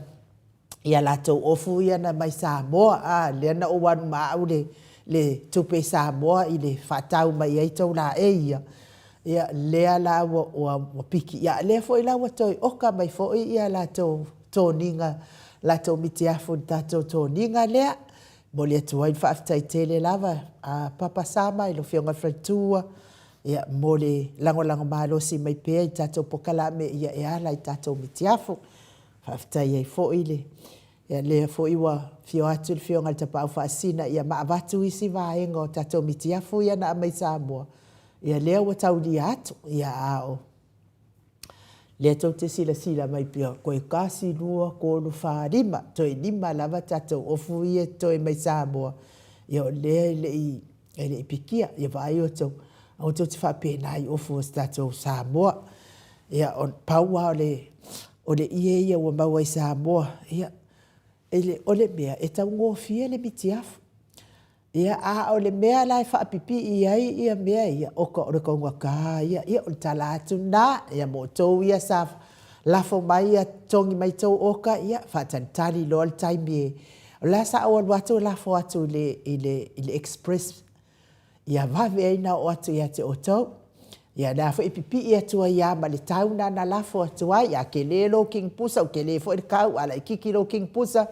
ia latou ofu ia na mai Samoa, a, lea na ou alu ma au le, le tupe i Samoa i le faatau mai ai tou laei ia, ia lea la ua, ua, ua piki, ia a lea foi la ua toe oka mai foi ia latou toniga, latou mitiafu i le tatou toniga lea. Momoli atu ai le faafetai tele lava a Papa Sama i lau Afioga i le Faletua, ia, mo le lagolago malosi mai pea i tatou polokalame ia e ala i tatou mitiafu. Faafetai ai foi le, ia lea foi ua afio atu le Afioga i le Tapaau Faasisina ma avatu isi vaega o tatou mitiafu ia na aumai i Samoa, ia lea ua taulia atu. Ia a o lea tou te silasila mai pea, toe tasi, lua, tolu, fa, lima, toe lima lava tatou ofu ia e totoe mai Samoa, ia o lea e le i e le i pikia. Ia vaai outou, aua tou te faapena i ofu a tatou Samoa. Ia, pau lava o le, o le ie ia ua maua i Samoa, ia, o le mea, e taugofie le mitiafu. Ia, a o le mea la e faapipii ai ia mea ia, oka o le taugata ia, ia o le tala atu lena, ia mo outou ia sa lafo mai ia totogi mai tou oka, ia faatalitali loa le taimi e, o la sa ou alu atu lafo atu i le, i le, i le express ia vave ai ona oo atu ia te outou. Ia o lea foi e pipii atu ai lava ma le tau lena na lafo atu ai. A tele lou kinipusa, ua tele foi le tau, a laitiiti lou kinipusa,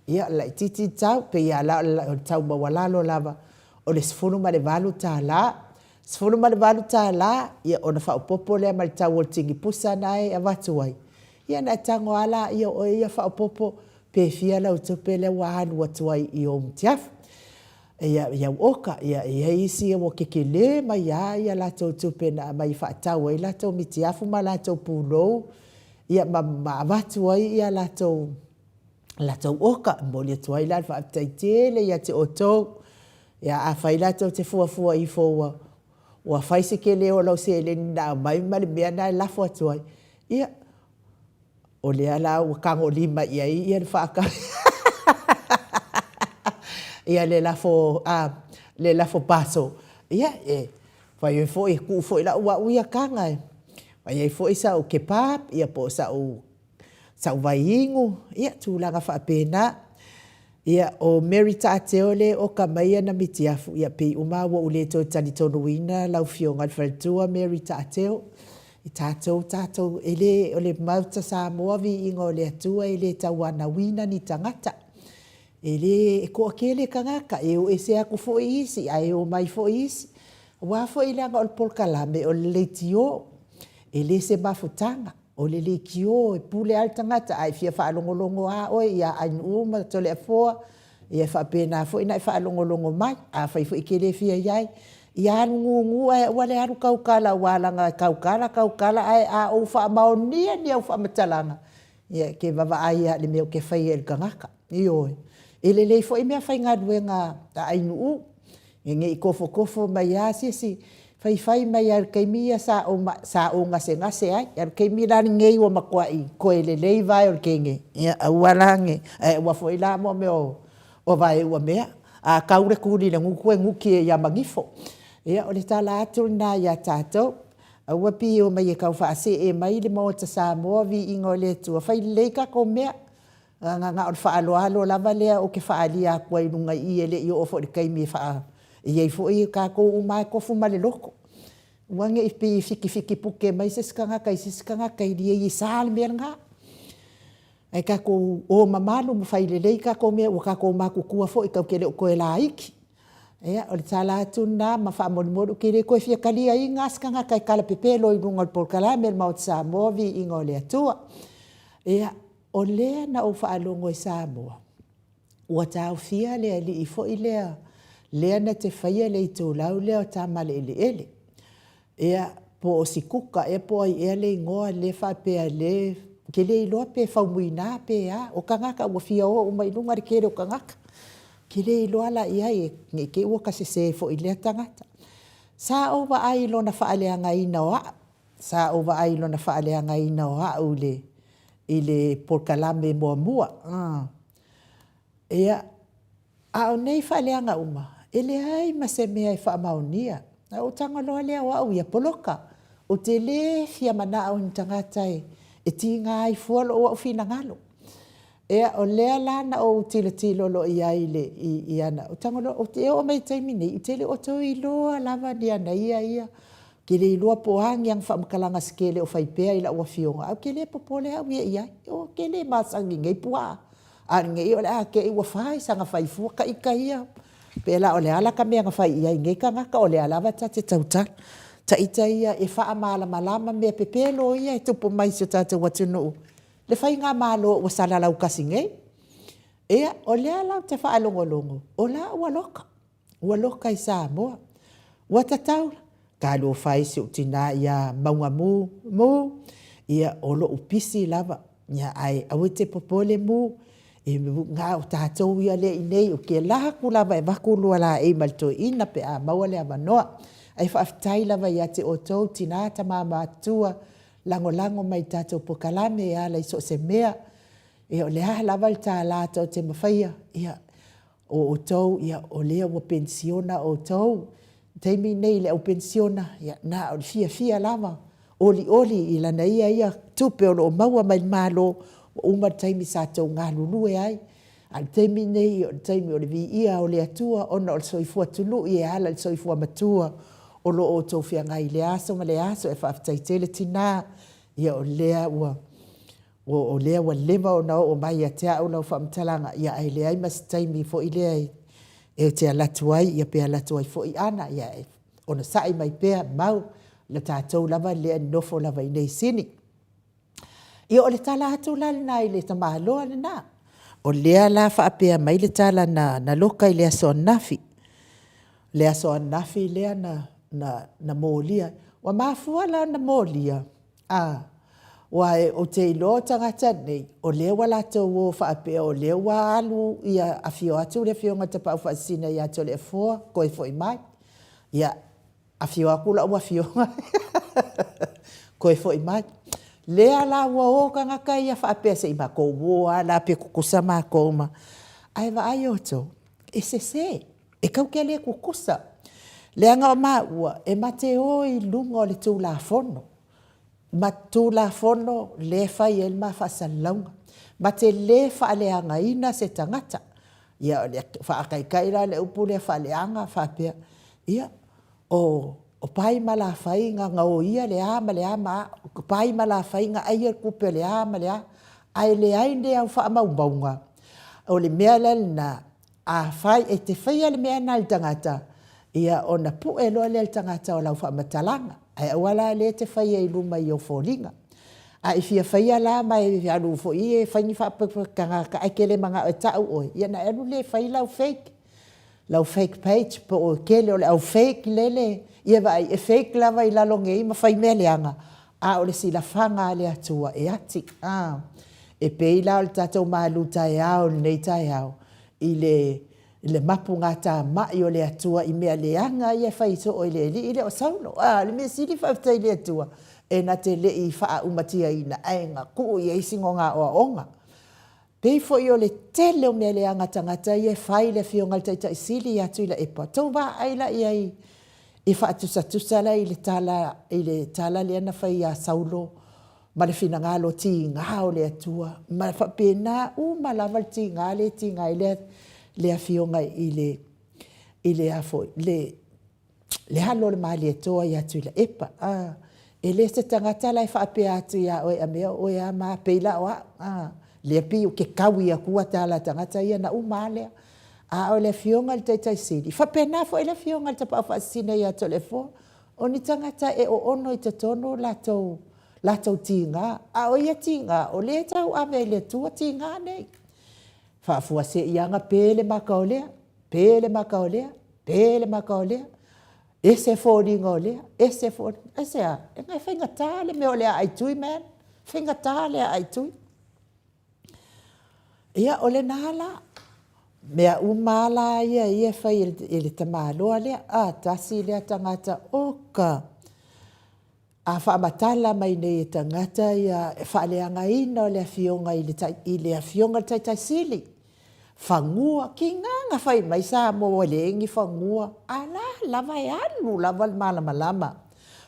ia laitiiti le tau. E pei lava la o le tau maualalo lava o le $18. $18, ia ona faaopoopo lea ma le tau o le tinipusa lena e avatu ai, ia ona e tago lava lea o oe ia faaopoopo pe fia lau tupe lea ua alu atu ai i ou mutiafu. Ia, au oka, ia e i ai isi ua tetele mai lava a latou tupe na aumai e faatau ai latou mitiafu ma latou pulou, ia ma avatu ai a latou oka. E momoli atu ai la le faafetai tele ia te outou. Ia afai la tou te fuafua ifo ua fai se tele o lau seleni na aumai ma le mea lena e lafo atu ai, ia, O lea la ua tagolima i ai le faatau ia le lafo a le lafo parcel. Ia e fai ai foi e tuu foi lau au ia taga e fai ai foi sau kebab ia po o sau sau vaiinu, ia tulaga faapena. Ia, o Mary Taateo lea e oka mai ana mitiafu, ia pei uma lava ua ou le toe talitonuina lau Afioga i le Faletua Mary Taateo. E tatou, tatou, e le, o le Maota Samoa viiga o le Atua e le tauanauina ni tagata. E le, e toatele tagata, e o ese atu foi isi ae omai foi isi. Aua foi leaga o le polokalame o le leitio, e le se mafutaga. O le leitio e pule lava le tagata, a e fia faalogologo lava oe ia Ainuu ma Toleafoa, ia e faapena foi ona e faalogologo mai. Afai foi e te le fia i ai, ia alu gugu ae aua le alu tautala aua leaga e tautala, tautala, ae a ou faamaonia ni au faamatalaga, ia e te vaavaai lava i le mea ou te faia i le tagata. Ioe. E lelei foi meafaigaluega a Ainuu, ne i tofotofo mai lava se isi, faifai mai lava i le taimi ia sa ou gasegase ai, a o le taimi la lenei ua matuai toe lelei vae o le teine, ia aua la ne i, ae aua foi la mea o vae uamea, a tau le tuli i le gutu e nuti ai lava ma gifo. Ia, o le tala atu lena ia tatou, aua pei e omai e tau faasee mai le Maota Samoa, viiga o le Atua, fai lelei tatou mea. Leaga na o le faaaloalo lava lea ou te faaalia atu ai i luga i i, e le i oo foi i le taimi e faa… e i ai foi o tatou uma lava e tofu ma le loto. Aua ne i pei e fitifiti pute mai se isi tagata i se isi tagata, e le sa le mea lena. Ae tatou o mamalu ma fai lelei tatou mea, ua tatou matutua foi tatou te le o toe laiti. Ia, o le tala atu lena ma faamolemole, ou te le toe fia taliaina lava se tagata e talapepelo i luga o le polokalame a le Maota Samoa, viiga o le Atua. Ia, O lea na ou faalogo i Samoa, ua taofia le alii foi lea, lea na te faia le itulau lea o Tamaleeleele. Ia, po o Sikuka ea po o ai ea le igoa lea faapea lea, ou te le iloa pe Faumuina pe a, o tagata ua fia o uma i luga le tele o tagata. Ou te le iloa la i ai ne i te i ua ta sese foi i lea tagata. Sa ou vaai i lona faaleagaina o au, Sa ou vaai i lona faaleagaina o au i le, i le polokalame muamua. Ia, a o nei faaleaga uma, e leai ma se mea e faamaonia. Na ou tago loa lea o au ia, poloka, ou te le fia manao i ni tagata e tiga ai fua lou au finagalo. Ia, o lea la na ou tilotilo loa i ai i le, i ana, ou tago loa, e oo mai i le taimi nei, ou te le o toe iloa lava ni ana ia ia. Ou te le iloa po o a ni ana faamatalaga se tele o fai pea i lau afioga, ae ou te le popole au ia i ai. Ou te le masani i nei puaa. A lenei o le a te i ua fai saga fai fua ta ita ia. Pe la o le a la ka mea na fai i ai i nei tagata, o lea lava ta te tautala. Ta ita ia e faamalamalama mea pepelo ia e tupu mai i si o tatou atunuu, le faigamalo ua salalau tasi nei. Ia, o lea la ou te faalogologo, o la ua loka. Ua loka i Samoa. Ua tatau, talofa e i si ou tina ia Maugamu, Mu, ia o lou pisi lava, ia ae aua e te popole Mu, e na o tatou ia lea i inei, ou te alu atu lava e avatu lua laei ma le toeaina pe a maua le avanoa. Ae faafetai lava ia te outou tina, tama matutua, lagolago mai i le tatou polokalame e ala i so o se mea. Ia o le a lava le $1 tou te mafaia, ia. O outou, ia, o lea ua penisiona outou. I le taimi lenei i le au penisiona, ia, na o le fiafia lava, olioli i lana ia ia tupe o lo o maua mai le Malo, ua uma le taimi sa tou galulue ai, a o le taimi lenei o le taimi o le viia o le Atua ona o le soifua tului e ala i le soifua matua o lo o outou feagai i lea aso ma lea aso. E faafetai tele tina, ia o lea ua o lea ua leva ona oo mai ia te au lau faamatalaga, ia ae leai ma se taimi foi lea e te alu atu ai, ia pe alu atu ai foi Ana, ia e onosai mai pea Mau, o tatou lava lea e nonofo lava i inei i Sini. Ia o le tala atu la lena i le tamaloa lena. O lea la e faapea mai le tala na loka i le aso ananafi, le aso ananafi lea na molia. Ua mafua la ona molia, aua ou te iloa o tagata nei, o lea ua latou o faapea o lea ua alu ia afio atu le Afioga i le Tapaau Faasisina ia Toleafoa toe foi mai. Ia, afio atu lau afioga toe foi mai. Lea la ua o tagata ia faapea se i matou o lava la pe tutusa matou ma… Ae vaai outou, e sese, e tatou te le tutusa, leaga o maua e ma te o i luga o le Tulafono, ma Tulafono lea e fai ai le ma faasalalauga. Ma te le faaleagaina se tagata. Ia faataitai la le upu lea faaleaga faapea, ia o pai ma lafai na gaoia le a ma le a, o pai ma lafai na aia le tupe a le a ma le a, ae leai ni au faamaumauga. O le mea la lena, afai e te faia le mea lena i le tagata, ia ona pue loa lea e le tagata o lau faamatalaga, ae aua la lea e te faia i luma i ou foliga. A e fia faia la ma e alu foi e fai ni faatautaiga ae te le manao e tau oe, ia ona e alu lea e fai lau fake, lau fake page po o le tele o le au fake lele, ia vaai e fake lava i lalo nei ma fai mea leaga, a o le silafaga a le Atua e ati. E pei la o le tatou malutaeao i lenei taeao i le mapugatamai o le Atua i mea leaga ia e fai soo e le alii lea o Saulo. A o le mea sili faafetai i le Atua e na te le i faaumatiaina ae na tuu i ai sina aoaoga. Pei foi o le tele o mea leaga a tagata ia e fai i le Afioga i le Taitai Sili ia Tuilaepa, tou vaai la i ai i faatusatusa la i le tala i le tala lea na fai ia Saulo ma le finagalo tiga o le Atua ma faapena uma lava le tiga lea e tiga ai le Afioga i le i le a foi le le alo o le Malietoa ia Tuilaepa. A, e le se tagata la e faapea atu ia oe, a mea o oe a ma, pei la o au, a, lea pei ou te taui atua tala a tagata ia ona uma lava lea. A o le Afioga i le Taitai Sili, e faapena foi le Afioga i le Tapaau Faasisina ia Toleafoa, o ni tagata e oono i totonu o latou tiga, a o ia tiga, o lea e tauave e le Atua tiga nei. Faafuasei lava ona pe le mata o lea, pe le mata o lea, pe le mata o lea, ese foliga o lea, ese foliga. Aisea? Leaga e faigata le mea o le aai tui man, e faigata le aai tui. Ia, o lena la. Mea uma lava la ia ia e fai e le tamaloa lea, a, tasi lea tagata, oka! A faamatala mai nei e tagata ia faaleagaina o le afioga i le i le afioga i le Taitai Sili, fanua, tiga na fai mai Samoa ua leai ni fanua, a la lava e alu lava le malamalama.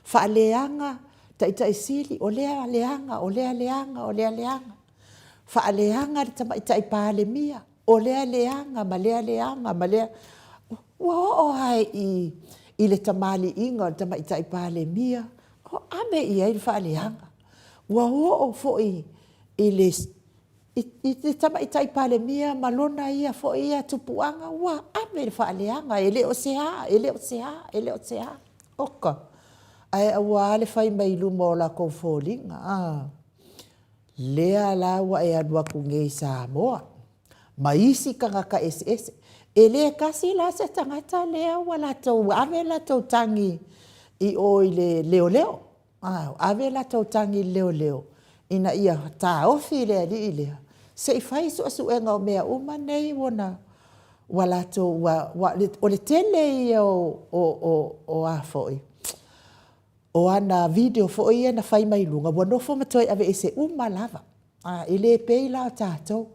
Faaleaga Taitai Sili, o lea leaga, o lea leaga, o lea leaga. Faaleaga le Tamaitai Palemia, o lea leaga ma lea leaga ma lea. Ua oo lava i le tamaliiga o le Tamaitai Palemia, o ave i ai le faaleaga. Ua oo foi i le Tamaitai Palemia ma lona ia foi ia tupuaga, ua ave le faaleaga, e le o se a, e le o se a, e le o se a. Oka, ae aua le fai mai i luma o latou foliga, a. Lea la ua e alu atu nei i Samoa ma isi tagata eseese. E le tasi la se tagata lea ua latou ave latou tagi i o i le leoleo, ave latou tagi i le leoleo ina ia taofi le alii lea se i fai suesuega o mea uma nei ua latou, o le tele ia o a foi, O ana video foi ia na fai mai luga, ua nofo ma toe aveese uma lava. E le pei la o tatou.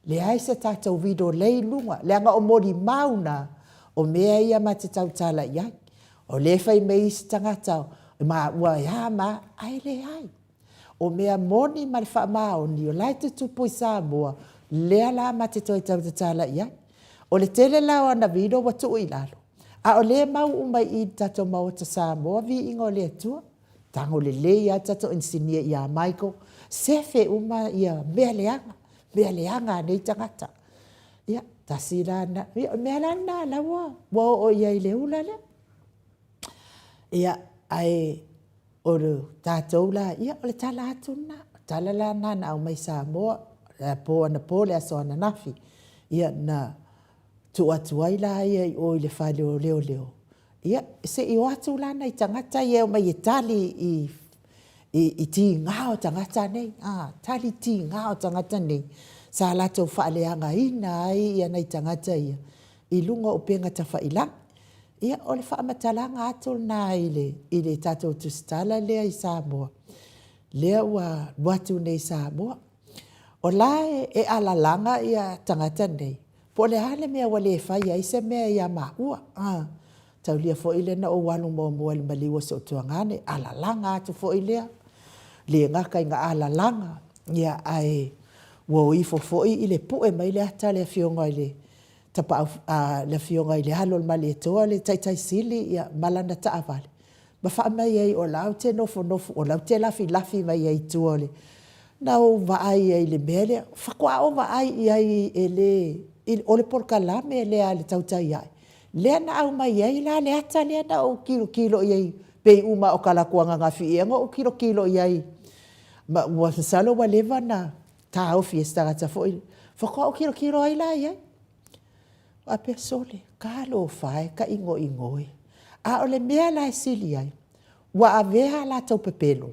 Leai se tatou rido lei i luga, leaga o molimau na o mea ia ma te tautala i ai. O lea e fai mai isi tagata, ma ua e a ma a, ae leai. O mea moni ma le faamaoni o la e tutupu i Samoa, lea la ma te toe tautatala i ai. O le tele la o ana rido ua tuu i lalo, a o lea e mau uma i i i le tatou Maota Samoa, viiga o le Atua. Tago lelei lava le tatou inisinia ia Michael, sefe uma ia mea leaga, mea leaga a nei tagata. Ia, tasi la lena, ia o le mea la lena o la ua oo i ai i le ula lea. Ia, ae o tatou la ia, o le tala atu lena, o le tala la lena na aumai i Samoa, le po anapo, le aso ananafi, ia na tuu atu ai la ia i o i le fale o leoleo, ia se i o atu la nai tagata ia e omai e tali i i tiga o tagata nei, a, tali tiga o tagata nei, sa latou faaleagaina ai ia nai tagata ia i luga o upega tafailagi. Ia, o le faamatalaga atu lena i le, i le tatou tusitala lea i Samoa, lea ua alu atu nei i Samoa. O la e alalaga ia tagata nei, po o le a le mea ua le fai ai se mea ia maua. A, taulia foi lea na ou alu muamua i le maliu o si ou tuagane, alalaga atu foi lea, le gata ina alalaga, ia ae ua o ifo foi i le pue mai le ata a le afioga i le Tapaau, le afioga i le alo o le Malietoa le Taitai Sili ia ma lana taavale, ma fai mai ai o la ou te nofonofo, o la ou te lafilafi mai ai i tua o le... Na ou vaai ai i le mea lea, faatoa ou vaai i ai e le... o le polokalame lea a le Tautai Ae, lea na aumai ai la le ata lea na ou tilotilo i ai, pei uma lava o talaatu ananafi ea na ou tilotilo i ai, ma ua masalo ua leva ona taofi e se tagata foi lea, faatoa ou tilotilo ai la i ai. Faapea, sole, talofa e, tainoino e. A o le mea la e sili ai, ua avea a latou pepelo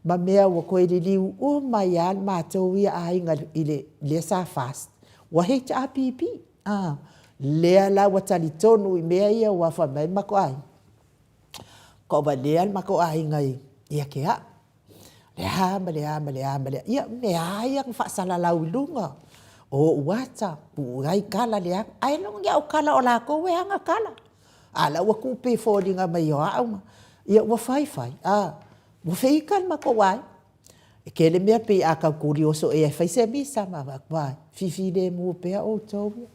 ma mea ua toe liliu uma ai lava le matou ia aiga i le lea sa FAST, ua HRPP. A, lea la ua talitonu i mea ia aua fai mai le matou aiga, tauvalea le matou aiga ia te au, le a ma le a ma le a ma le a, ia o mea lava ia na faasalalau i luga o ou ata, tuu ai tala leaga, ae le o ni au tala o latou e ana tala. A o la e ua tuu pei e foliga mai o au, ia ua fai fai, a, ua feita le matou aiga. E tele mea pei a tau tuli oso ea e fai se misa, ma avatu, vaai, fifilemu pea outou ia.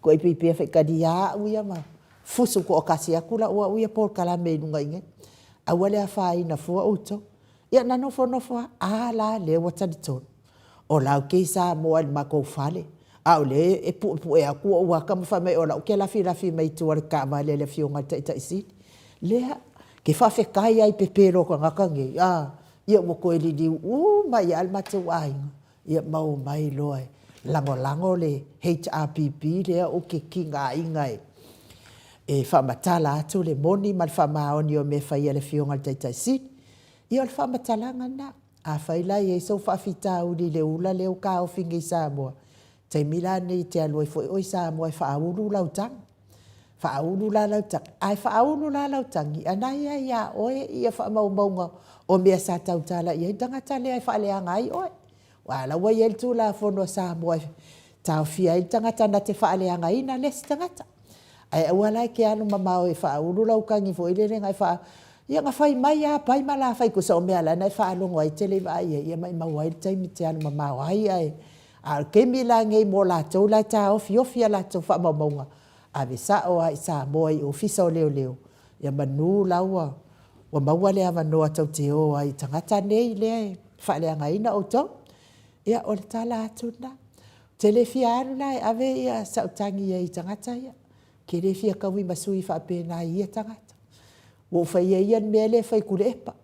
Tuai pei pea faitalia au ia ma fusu toatasi atu lau au ia polokalame i luga i inei. Aua le afaina fua outou. Ia na nofonofo lava, a la lea ua talitonu, o la ou te i Samoa i le matou fale, a o lea e puepue atu ou ata ma fai mai o la ou te lafilafi mai tua i le taavale a le Afioga i le Taitai Sili. Lea, ke faafetai lava i pepelo o tagata nei, a, ia ua toe liliu uma ai lava le matou aiga, ia ma omai loa e lagolago le HRPP lea ou te tigaina e faamatala atu le moni ma le faamaoni o mea e fai a le Afioga i le Taitai Sili. Ia o le faamatalaga lena. Afai la e i ai sou faafitauli i le ula lea ua taofi nei i Samoa, taimi la lenei e te alu ai foi oe i Samoa e faaulu lau tagi. Faaulu la lau tagi, ae faaulu la lau tagi, a na ia ia oe ia faamaumauga o mea sa tautala i ai le tagata lea e faaleaga ai oe. Aua o la ua i ai le Tulafono a Samoa e taofia ai le tagata na te faaleagaina le isi tagata. Ae aua la e te alu mamao e faaulu lau tagi foi lele na e faa... Ia na fai mai lava Pai ma la Faikusa o mea la na e faalogo ai e te le i vaai i ai, ia maumau ai le taimi e te alu mamao ai ae... A o le taimi la lenei mo latou la e taofiofi a latou faamaumauga, ave sao lava i Samoa i Ofisa o Leoleo, ia manu la ua maua le avanoa tou te o ai i tagata nei lea e faaleagaina outou. Ia, o le tala atu lena. Ou te le fia alu la e ave ia sau tagi i ai i tagata ia. Ou te le fia taui ma sui faapena i ia tagata. Ua ou faia ia le mea lea e fai i Tuilaepa.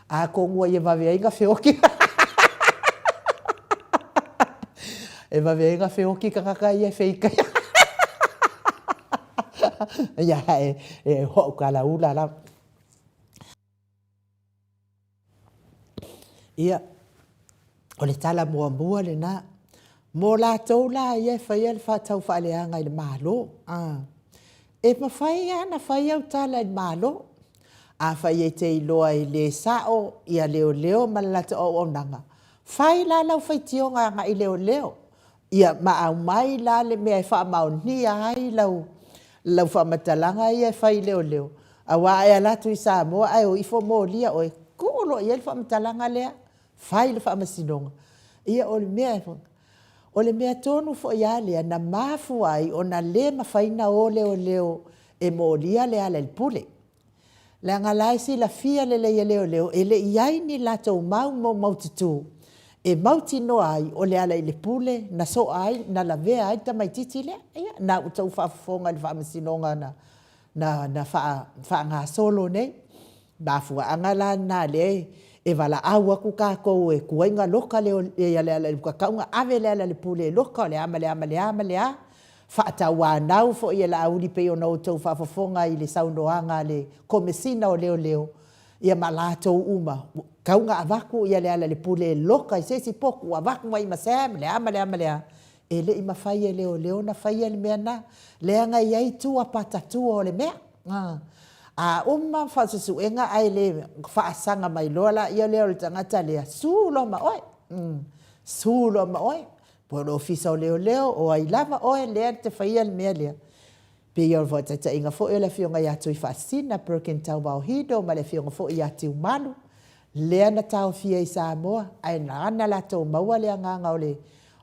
Atonu ua ia vave ai ona feoti e vave ai ona feoti tagata ia e feita ia e hoʻokalaula lava. Ia, o le tala muamua lena. Mo latou la ia e faia le faataufaaleaga i le Malo, a, e mafai lava ona fai au tala i le Malo. Afai e te iloa e le sao ia leoleo ma le latou auaunaga, Fai la lau faitioga agai i leoleo, ia ma aumai la le mea e faamaonia ai lau lau faamatalaga ia e fai i leoleo, aua a e alu atu i Samoa ae o ifo molia oe, tuu loa i ai le faamatalaga lea, fai le faamasinoga. Ia o le mea o le mea tonu foi lava lea na mafua ai ona le mafai ona o leoleo e molia Lealailepule, leaga la e silafia lelei e leoleo e le i i ai ni latou mau maumaututu e mautinoa ai o Lealailepule na soa ai, na lavea ai le tamaitiiti lea. Ia, lena ua outou faafofoga i le faamasinoga na faagasolo nei. O le mafuaaga la lena lea e valaau atu tatou e tuai ona loka Lealailepule, ua tatau ona ave Lealailepule e loka o le a ma le a ma le a, faatauanau foi e Laauli e pei ona outou faafofoga i le saunoaga a le Komesina o Leoleo ia ma latou uma, ua tatau ona avatu Lealailepule e loka i se isi potu, ua avatu ai ma Sam le a ma le a ma le a. E le i mafai e leoleo ona faia le mea lena, leaga e i ai tua patatua o le mea. A uma suesuega ae le faasaga mai loa lea o le tagata lea, sue loa ma oe, sue loa ma oe, po o le Ofisa o Leoleo o ai lava oe lea e te faia le mea lea. E pei o le faataitaiga foi o le afioga ia Tuifaasisina Perkin Tauvao Hito ma le afioga foi ia Tiumalu, lea na taofia i Samoa ae na ala ona latou maua le agaga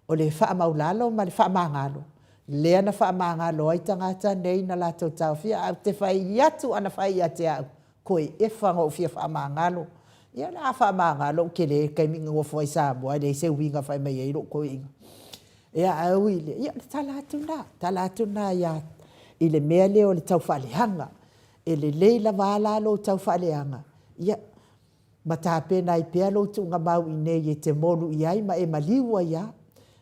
o le faamaualalo ma le faamagalo, lea na faamagalo ai tagata nei na latou taofia. Ae ou te fai atu ana fai ia te au, toe efa ona ou fia faamagalo. Ia o le a faamagalo, ou tele i le taimi na nofo ai i Samoa e leai se uiga e fai mai ai lou toeaina. Ia ae ui i lea, ia o le tala atu lena, tala atu lena i le mea lea o le taufaaleaga. E lelei lava la lou taufaaleaga, ia ma tapena ai pea lou tuugamau i inei e te molu i ai ma e maliu ai lava.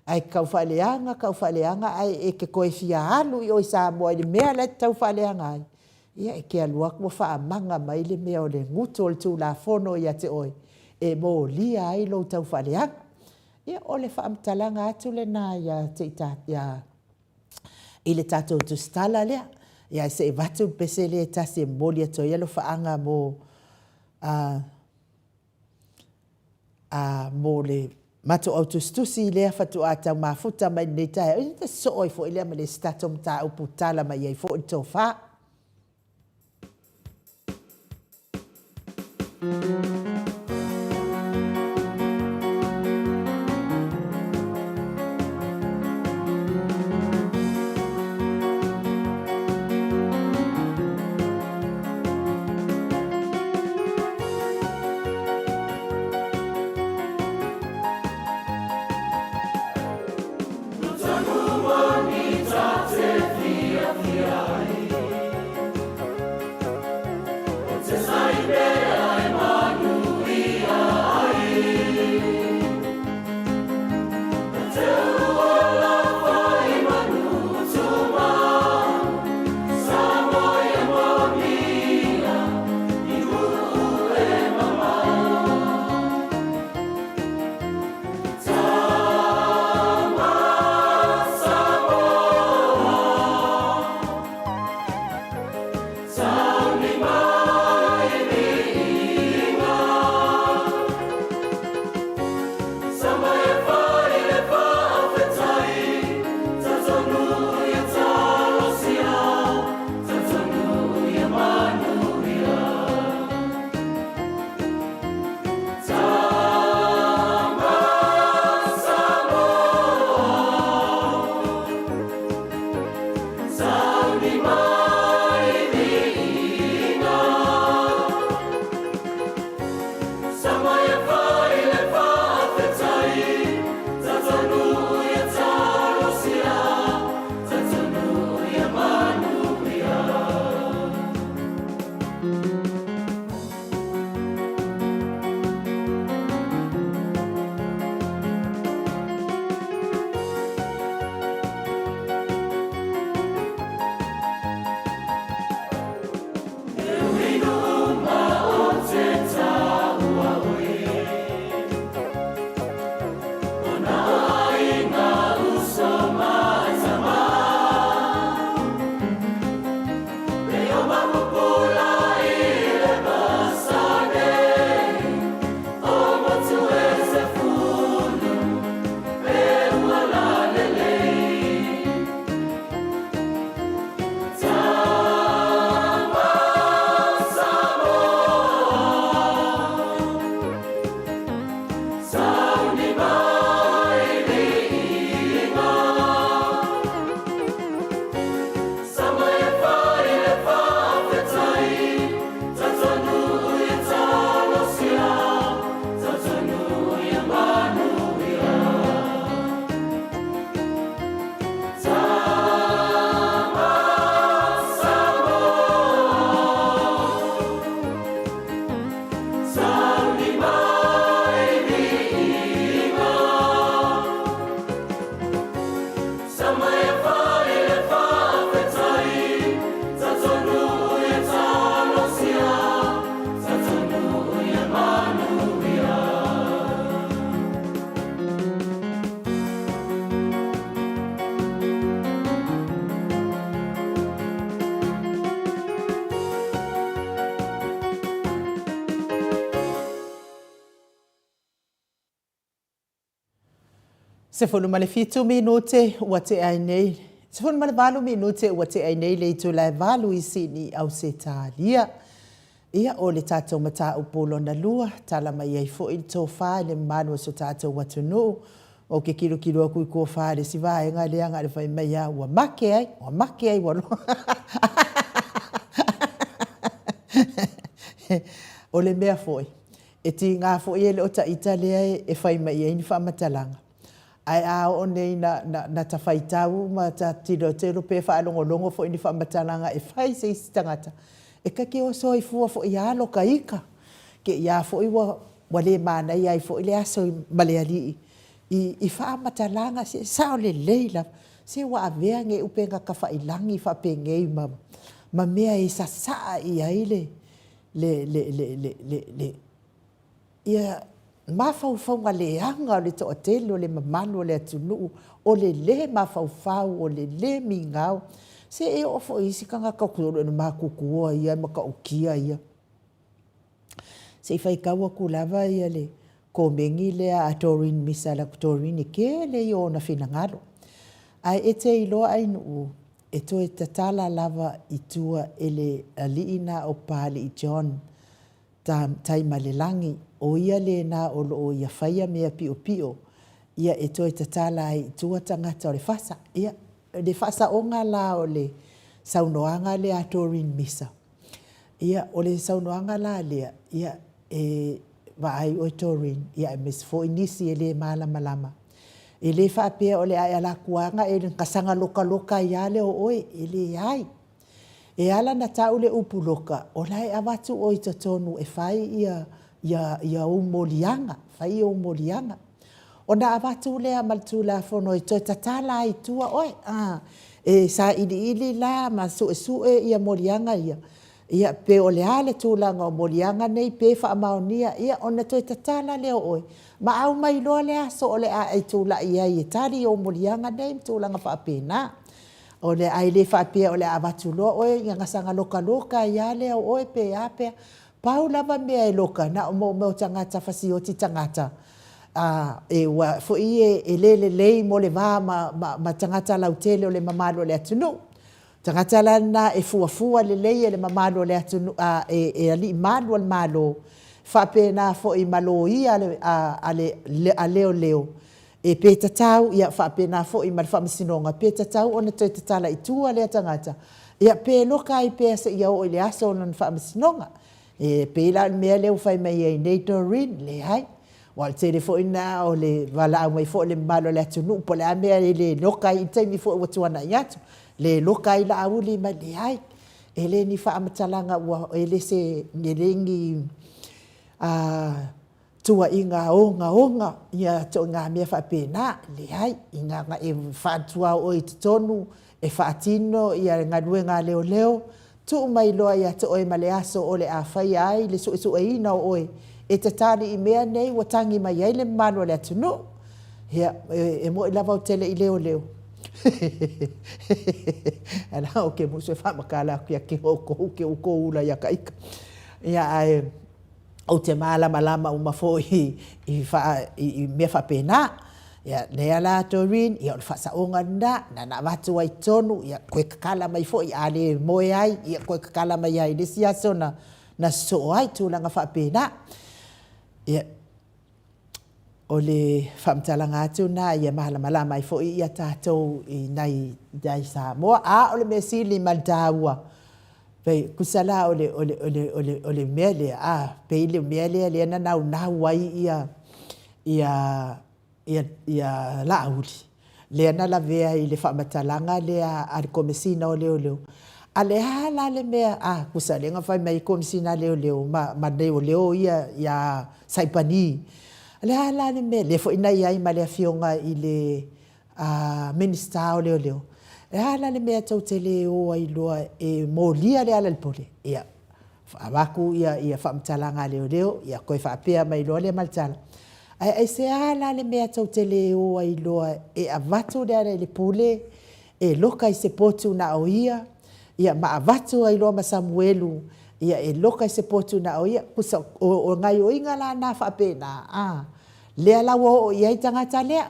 Ae e te taufaaleaga taufaaleaga ae e te toe fia alu i o i Samoa i le mea la e te taufaaleaga ai, ia e te alu atu ua faamaga mai le mea o le gutu o le Tulafono ia te oe e molia ai lou taufaaleaga. Ia o le faamatalaga atu lena ia i le tatou tusitala lea. Ia ae se i avatu le pese lea e tasi e momoli atu ai alofaaga mo mo le matou au tusitusi lea faatoa tau mafuta mai lenei taeao, ia ona sosoo ai foi lea ma le isi tatou mataupu tala mai ai foi le tofa. 17 minute ua tea ai nei, 18 minute ua tea ai nei le itula e valu i Sydney, Ausetalia. Ia, o le tatou mataupu lona lua, tala mai ai foi le tofa i le mamalu o so tatou atunuu. Ou te kilokilo atu i tofa i le isi vaega lea na o le fai mai lava ua make ai, ua make ai ua loa. O le mea foi, e tiga foi e le o ta ita lea e fai mai ai ni faamatalaga. Ae a oo nei ina na ta faitau ma ta tilotilo pe faalogologo foi i ni faamatalaga e fai e se isi tagata, e ta te oso ai fua foi lava loka ita, te i a foi ua ua le manaia ai foi le aso ma le alii i faamatalaga se sao lelei lava. Se ua avea nei upega tafailagi faapenei ma mea e sasaa i ai le ia mafaufauga leaga o le toatele o le mamalu o le atunuu, o le lē mafaufau, o le lē migao. Se e oo foi i isi tagata o le matutua ia e matautia ia. Se i faitau atu lava le komeni lea a Doreen Misa Doreen e tele ia o ona finagalo. Ae e te iloa Ainuu, e toe tatala lava i tua e le alii na o Papalii John Taimalelagi, o ia lena o lo o ia faia mea piopio, ia e toe tatala ai i tua tagata o le fasa. Ia, le faasaoga la o le saunoaga lea a Doreen Misa, ia o le saunoaga la lea, ia e vaai oe Doreen, ia aemaise foi nisi e le malamalama, e le faapea o le a e alu atu lava ona e saga lokaloka ai lava lea o oe, e leai. E ala ona tau le upu loka, o la e avatu oe i totonu e fai ia ou moliaga, fai ou moliaga. Ona avatu lea ma le Tulafono e toe tatala ai i tua oe, a, e sailiili la ma suesue ia moliaga ia, ia pe o le a le tulaga o moliaga nei pe faamaonia, ia ona toe tatala lea o oe, ma aumai loa le aso o le a e tulai ai e tali ou moliaga nei ma tulaga faapena. O le a le faapea o le a avatu loa oe ona saga lokaloka ai lava lea o oe pe a pe a. Pau lava mea e loka, na o mea o tagata fasioti tagata, a, e ua foi e le lelei mo le va ma tagata lautele o le mamalu o le atunuu. O tagata la na e fuafua lelei e le mamalu o le atunuu, a, e alii malu o le Malo, faapena foi ma loia a leoleo, E pe tatau, ia faapena foi ma le Faamasinoga, pe tatau ona toe tatala i tua lea tagata, ia pe loka ai pea seia oo i le aso o lona faamasinoga. E pei la o le mea lea ua fai mai ai nei Doreen, leai. Aua o le tele foi lena o le valaau mai foi o le mamalu o le atunuu po o le a le mea e le loka ai i le taimi foi ua tuanai atu, le loka ai Laauli ma, leai. E le ni faamatalaga ua, e le se, e le ni tuuaiga ogaoga, ia ituaiga mea faapena. Leai, ina na e faatuaooi i totonu e faatino ia galuega a leoleo, tuu mai loa ia te oe ma le aso o le a faia ai le suesueina o oe e te tali i mea nei ua tagi mai ai le mamalu o le atunuu. Ia, e moni lava ou te le i leoleo, ae leaga ou te musu e faamatala atu ia te outou, te outou ula ia ta ita. Ia, ae ou te malamalama uma foi i, faa, i, i mea faapena. Ia, lea la Doreen, ia o le faasaoga lena, na na avatu ai tonu, ia koe tatala mai foi, a le moe ai, ia koe tatala mai ai i le isi aso na, na sosoo ai, tulaga faapena. Ia, o le faamatalaga atu lena ia malamalama ai foi ia tatou i nai, nai Samoa. A o le mea sili ma le taua, pei, tusa la o le, o le, o le, o le, o le mea lea, a, pei le mea lea lea na naunau ai ia, ia, ia, ia Laauli, lea na lavea i le faamatalaga lea a le Komesina o Leoleo. A le a la le mea, a, tusa lea na fai mai ai Komesina a Leoleo ma, ma leoleo ia iā Saipani. O le a la le mea, lea foi na i ai ma le afioga i le a, Minisita o Leoleo, o le a la le mea tou te le o ai loa e molia le alalepule? Ia, avatu ia faamatalaga a leoleo, ia toe faapea mai loa lea ma le tala, ae aisea la le mea tou te le o ai loa e avatu le ala i le pule e loka i se potu na o ia, ia ma avatu ai loa ma Samuelu ia e loka i se potu na o ia? Tusa o gaioiga la na faapena, a. Lea la ua oo i ai tagata lea,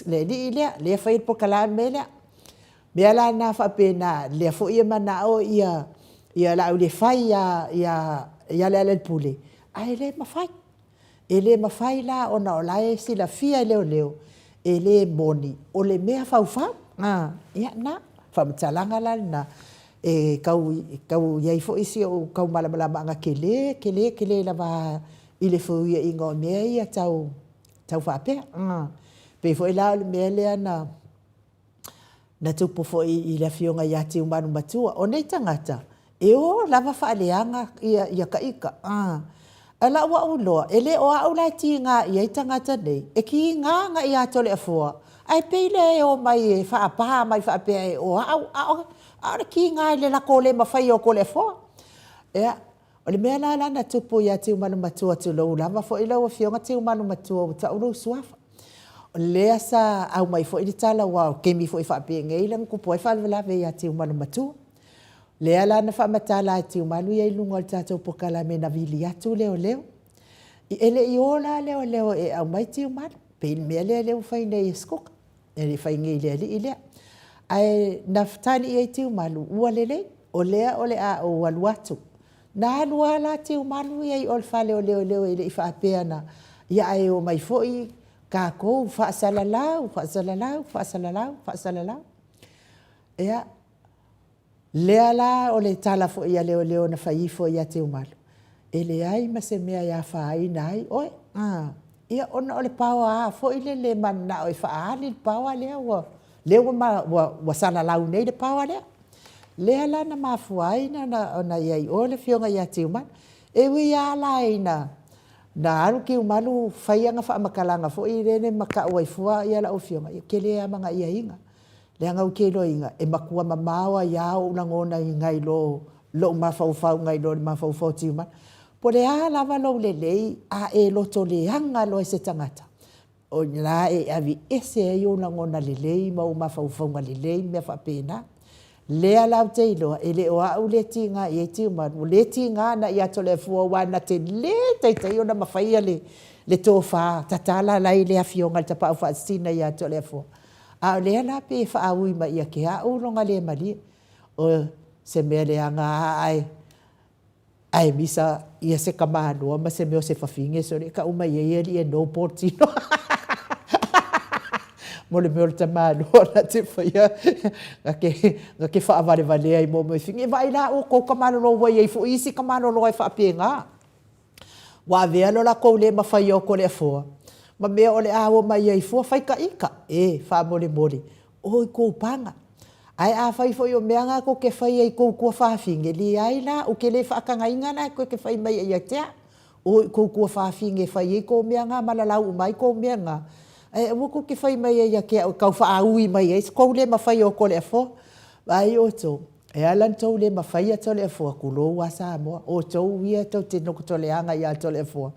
le alii lea, lea e faia le polokalame lea. Mea la na faapena, lea foi e manao ia Laauli e fai ia Lealailepule, ae le mafai. E le mafai la ona o la e silafia e leoleo, e le moni, o le mea faufau. Ia lena, faamatalaga la lena e tau i ai foi si ou tau malamalamaaga tele tele tele lava i le feuiaiga o mea ia tau faapea. E pei foi la o le mea lea na tupu foi i le afioga ia Tiumalu Matua. O nei tagata, e o lava faaleaga ia ita. Ae o lau au iloa, e le o au la e tiga i ai tagata nei, e tiga agai ia Toleafoa, ae pei la e omai e faapa mai faapea o au, a o le tiga i le latou le mafaia o Toleafoa. Ia, o le mea la na tupu ia Tiumalu Matua, tulou lava foi lau Afioga Tiumalu Matua ua tau lou suafa. O lea sa aumai foi le tala aua o taimi foi faapenei lea na tupu ai faalavelave ia Tiumalu Matua. Lea la na faamatala e Tiumalu ia i luga o le tatou polokalame na vili atu leoleo. E le i o la leoleo e aumai Tiumalu, pei le mea lea ua fai nei e Sikuta, e fai nei e le alii lea. Ae na tali i ai Tiumalu, ua lelei, o lea o le a ou alu atu. Na alu lava la Tiumalu ia i o i le fale o leoleo e le i faapea na… ia ae omai foi tatou faasalalau, faasalalau, faasalalau, faasalalau. Ia, lea la o le tala foi a leoleo na fai ifo ia Tiumalu, e leai ma se mea e afaina ai oe, a. Ia ona o le paoa foi lele e mananao e faaali le paoa lea ua salalau nei le paoa lea. Lea la na mafua ai ona i ai i o le afioga ia Tiumalu. E ui lava la ina alu Tiumalu fai ana faamatalaga foi lele ma tau ai fua lau afioga, ia ou te le amanaiaina, leaga ou te iloaina e matua mamao ai lava ou lagona nai lo lou mafaufau nai lo le mafaufau o Tiumalu. Po o le a lava lou lelei, a e loto leaga loa i se tagata, o i ina e aveese ai ou lagona lelei ma ou mafaufauga lelei ma mea faapena. Lea la ou te iloa, e le o au lea e tiga i ai Tiumalu, o lea e tiga agai ia Toleafoa aua na te le taitai ona mafaia le tofa tatala la e i le afioga i le Tapaau Faasisina ia Toleafoa. A o lea la pei e faaui mai ia te au lona le malie. O se mea leaga lava ae misa se tamaloa ma se mea o se fafine, sole, e tau mai ai alii e no potino. Mo le mea o le tamaloa na te faia, na te faavalevalea i mea o fafine. Vaai la outou tamalolo ua i ai foi isi tamaloloa e faapena. Ua avea lo latou le mafaia o Toleafoa ma mea o le a omai ai fua fai ta ita. E, faamolemole, o i tou paga. Ae afai foi o mea na tou te faia i tou tuafafine, leai la, ou te le faatagaina la e toe te fai mai ai ia te au. O i tou tuafafine e fai ai tou mea na ma lalau uma ai tou mea na, ae aua tou te fai mai ai ia te au e tau faaui mai ai se tou le mafaia o Toleafoa. Vaai outou, e ala ona outou le mafaia Toleafoa, tulou lava Samoa, o outou ia tou te loto leaga ia Toleafoa,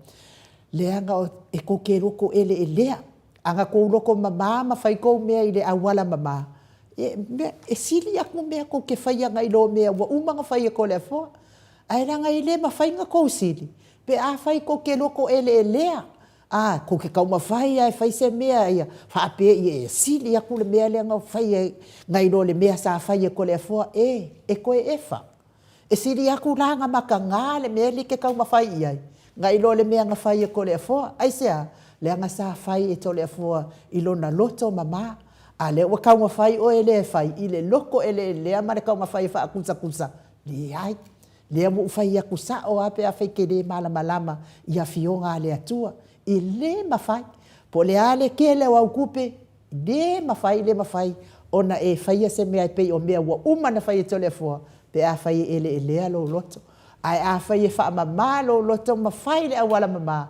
leaga e tou te loto eleelea. A na tou loto mama ma fai tou mea i le auala mama, e sili atu mea tou te faia nai lo mea ua uma ona fai e Toleafoa. Ae leaga e le mafai ona tou sili pe afai tou te loto eleelea. A, tou te taumafai lava e fai se mea ia faapea e sili atu le mea lea na faia nai lo le mea sa fai e Toleafoa. E, e toe efa. E sili atu la ona mataga le mea lea e te taumafai i ai, nai lo le mea na fai e Toleafoa. Aisea? Leaga sa fai e Toleafoa i lona loto mama, a lea ua taumafai oe lea e fai i le loto eleelea ma le taumafai e faakusakuse. Leai. Lea ua ou fai atu sao lava pe afai e te le malamalama i Afioga a le Atua. E le mafai. Po o le a le tele o au tupe, le mafai, le mafai ona e faia se mea e pei o mea ua uma ona fai e Toleafoa pe afai e eleelea lou loto. Ae afai e faamama lou loto ma fai le auala mama,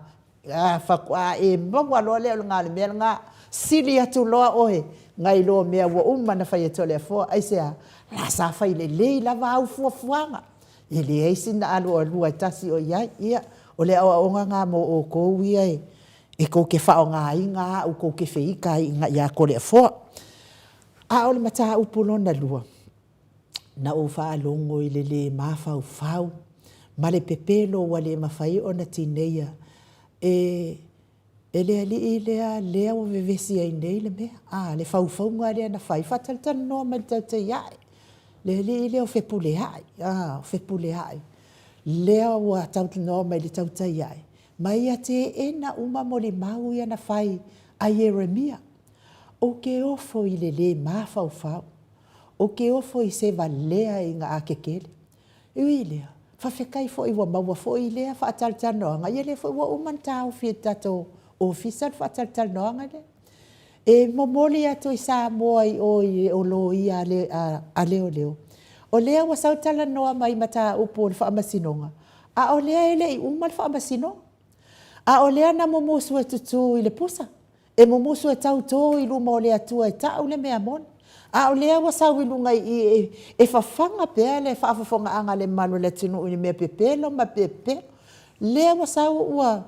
a, faatoa e maua loa lea o le mea lena, sili atu loa oe nai lo mea ua uma ona fai e Toleafoa. Aisea? La sa fai lelei lava au fuafuaga. E leai sina alualua e tasi o i ai. Ia, o le aoaoga lena mo outou ia e tou te faaaogaina au tou te feita ai ia Toleafoa. A o le mataupu lona lua, na ou faalogo i le lē mafaufau ma le pepelo ua le mafai ona tineia e. E le alii lea, lea ua vevesi ai nei le mea, a, le faufauga lea na fai, faatalatalanoa mai i le tautai ae, le alii lea o Fepuleai, a, o Fepuleai, lea ua talatalanoa mai i le tautai ae, ma ia teena uma molimau ia na fai a Ieremia. Ou te ofo i le lē mafaufau, ou te ofo i se valea i na akekele. E ui i lea, faafetai foi ua maua foi lea faatalatalanoaga, ia lea foi ua uma ona taofi e le tatou Ofisa le faatalatalanoaga lea. E momoli atu i Samoa i o i loia a leoleo, o lea ua sau talanoa mai i mataupu o le faamasinoga, a o lea e le i uma le faamasinoga. A o lea na mumusu e tutu i le pusa, e mumusu e tauto i luma o le Atua e tau le mea moni, a o lea ua sau i luga i i e fafaga pea le faafofogaaga a le mamalu o le atunuu i mea pepelo ma pepelo. Lea ua sau ua,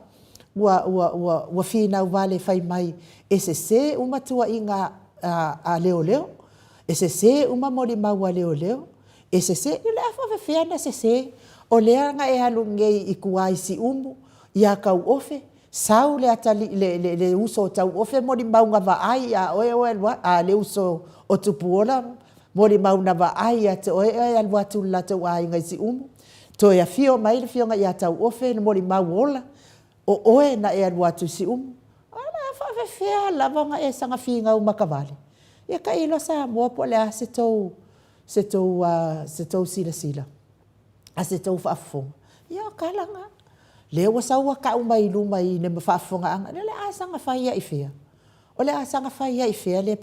ua, ua, ua, ua finau vale fai mai e sese uma tuuaiga a leoleo, e sese uma molimau a leoleo, e sese. O le a faapefea ona sese o lea na e alu nei i tua i Siumu ia Tauofe, sau le atalii, le, le, le uso o Tauofe molimau na vaai ia oe o e alu a, le uso o Tupuola molimau na vaai ia te oe e alu atu i le latou aiga i Siumu, toe afio mai le afioga ia Tauofe le molimau ola, o oe na e alu atu i Siumu. O le a faapefea lava ona e saga finau matavale? Ia tailo Samoa po o le a se tou, se tou, se tou silasila, a se tou faafofoga. Ia o tala na. Lea ua sau ua tau mai i luma i le faafofogaaga, o le a saga fai lava i fea? O le a saga fai lava i fea le...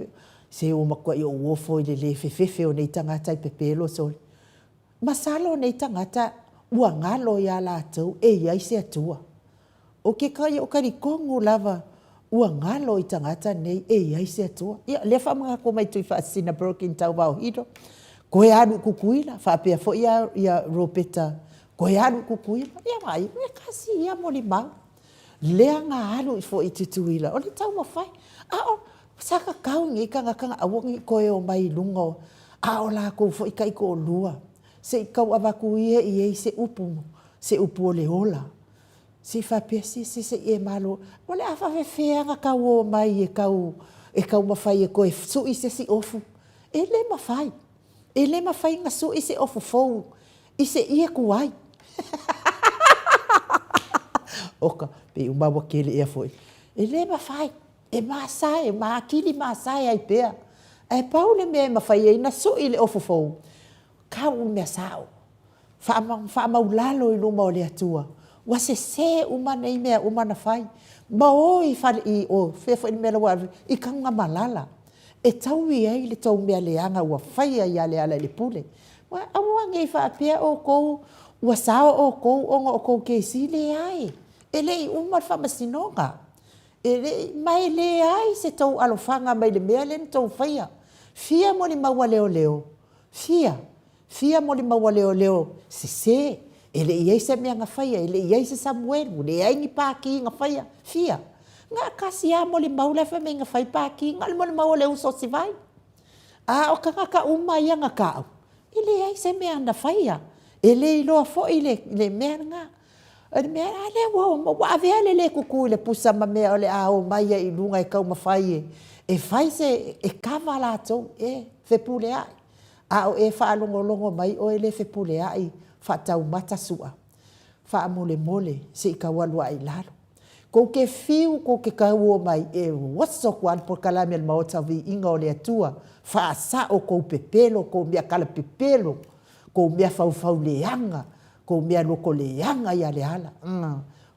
Se ua matuai ou ofo i le le fefefe o nei tagata i pepelo sole. Masalo nei tagata ua galo ia latou e i ai se Atua. Ou te talitonu lava ua galo i tagata nei e i ai se Atua. Ia, lea e faamanatu mai e Tuifaasisina Brokin Tauvao Hilo, toe alu i Tutuila, faapea foi ia Ropeta, toe alu i Tutuila. Ia vaai, e tasi ia molimau lea na alu foi i Tutuila, o le taumafai. A o, sa tatau i nei tagata ona aua ne i toe omai i luga o, a o latou foi taitoalua, se i tau avatu ia i ai se upu, se upu o le ola. Se i faapea, se, se, se i e malo, o le a faapefea ona tau omai e tau, e taumafai e toe sui se isi ofu? E le mafai. E le mafai ona sui se ofu fou i se ie tuai. Oka, pei uma ua tele ea foi. E le mafai, e masae, ma atili masae ai pea. Ae pau le mea e mafai ai ona sui le ofu fou, tau le mea sao, faamaulalo i luma o le Atua, ua sese uma nei mea uma na fai, ma o i fale, i o, fea foi le mea la ua alu i Tanugamalala, e taui ai le tou mea leaga ua faia ia Lealailepule. Aua ne i faapea outou ua sao outou ona o tou kesi, leai, e le i uma le faamasinoga. E le i, ma e leai se tou alofaga mai le mea lea na tou faia. Fia molimau a leoleo? Fia? Fia molimau a leoleo sese, e le i i ai se mea na faia, e le i i ai se samuelu, leai ni paki na faia. Fia? Na o tasi lava molimau la e fai mai na fai paki, na o le molimau a le uso o Sivai. A o tagata uma ia na tau, e leai se mea na faia, e le iloa foi le, le mea lena. O le mea, a lea ua ua avea le le tutu i le pusa ma mea o le a omai ai i luga e taumafai e, e fai se, e kava latou, e fepuleai. A o e faalogologo mai oe le fepuleai faataumata su'a, faamolemole se i tau alu ae i lalo. Kou te fiu kou te tau omai e oso atu lava le polokalame a le Maota Viiga o le Atua, faasa'o kou pepelo, kou mea kalapepelo, kou mea faufau leaga, kou mea loko leaga ia Leala.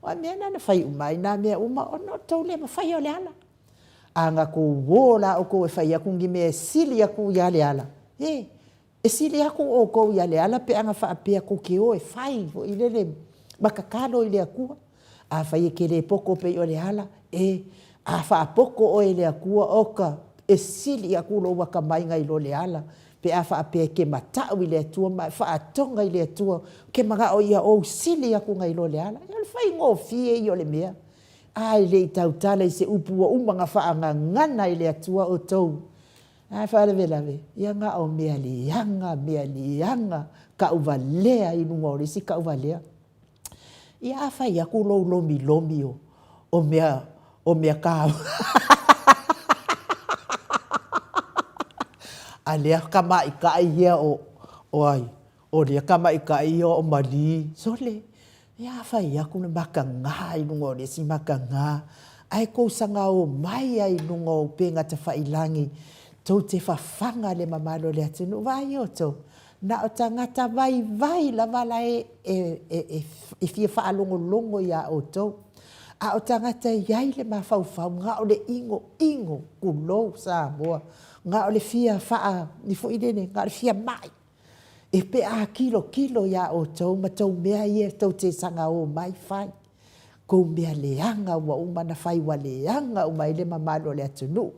O a mea na na fai uma ai na mea uma ona o le tou le mafai o Leala. A na tou o la outou e fai atu ni mea e sili atu ia Leala, e, e sili atu outou ia Leala pe ana faapea tou te o e fai foi lele ma tatalo i le Atua. Afai e te le poto pei o Leala, e, a faapoto oe e le Atua, oka, e sili atu lou akamai nai lo Leala, pe a faapea e te matau i le Atua ma e faatoga i le Atua, ou te manao ia ou sili atu nai lo Leala. Ia o le faigofie ia o le mea. A e le i tautala i se upu ua uma ona faagagana e le Atua outou. A e faalavelave, ia na o mea leaga, mea leaga, tauvalea i luga o le isi tauvalea. Ia a fai atu lou lomilomi o, o mea, O mea ka A lea kamaʻikaʻi ia o o ai o lea kamaʻikaʻi ia o Malī. Sole, ia fai aku le makagā i luga o le isi makagā, ae kou sagaō mai ai i luga o upega tafailagi, tou te fafaga le mamalu o le atunuu. Vaai outou, na o tagata vaivai lava la e e e fia faalogologo iā outou. A o tagata e i ai le mafaufau, na o le ʻigoʻigo, tulou Samoa, na o le fia faa, ni foi lele, na o le fia maʻi. E pe a kilokilo iā outou ma tou mea ia tou te sagaō mai fai, kou mea leaga ua uma ona fai ua leaga uma ai le mamalu o le atunuu.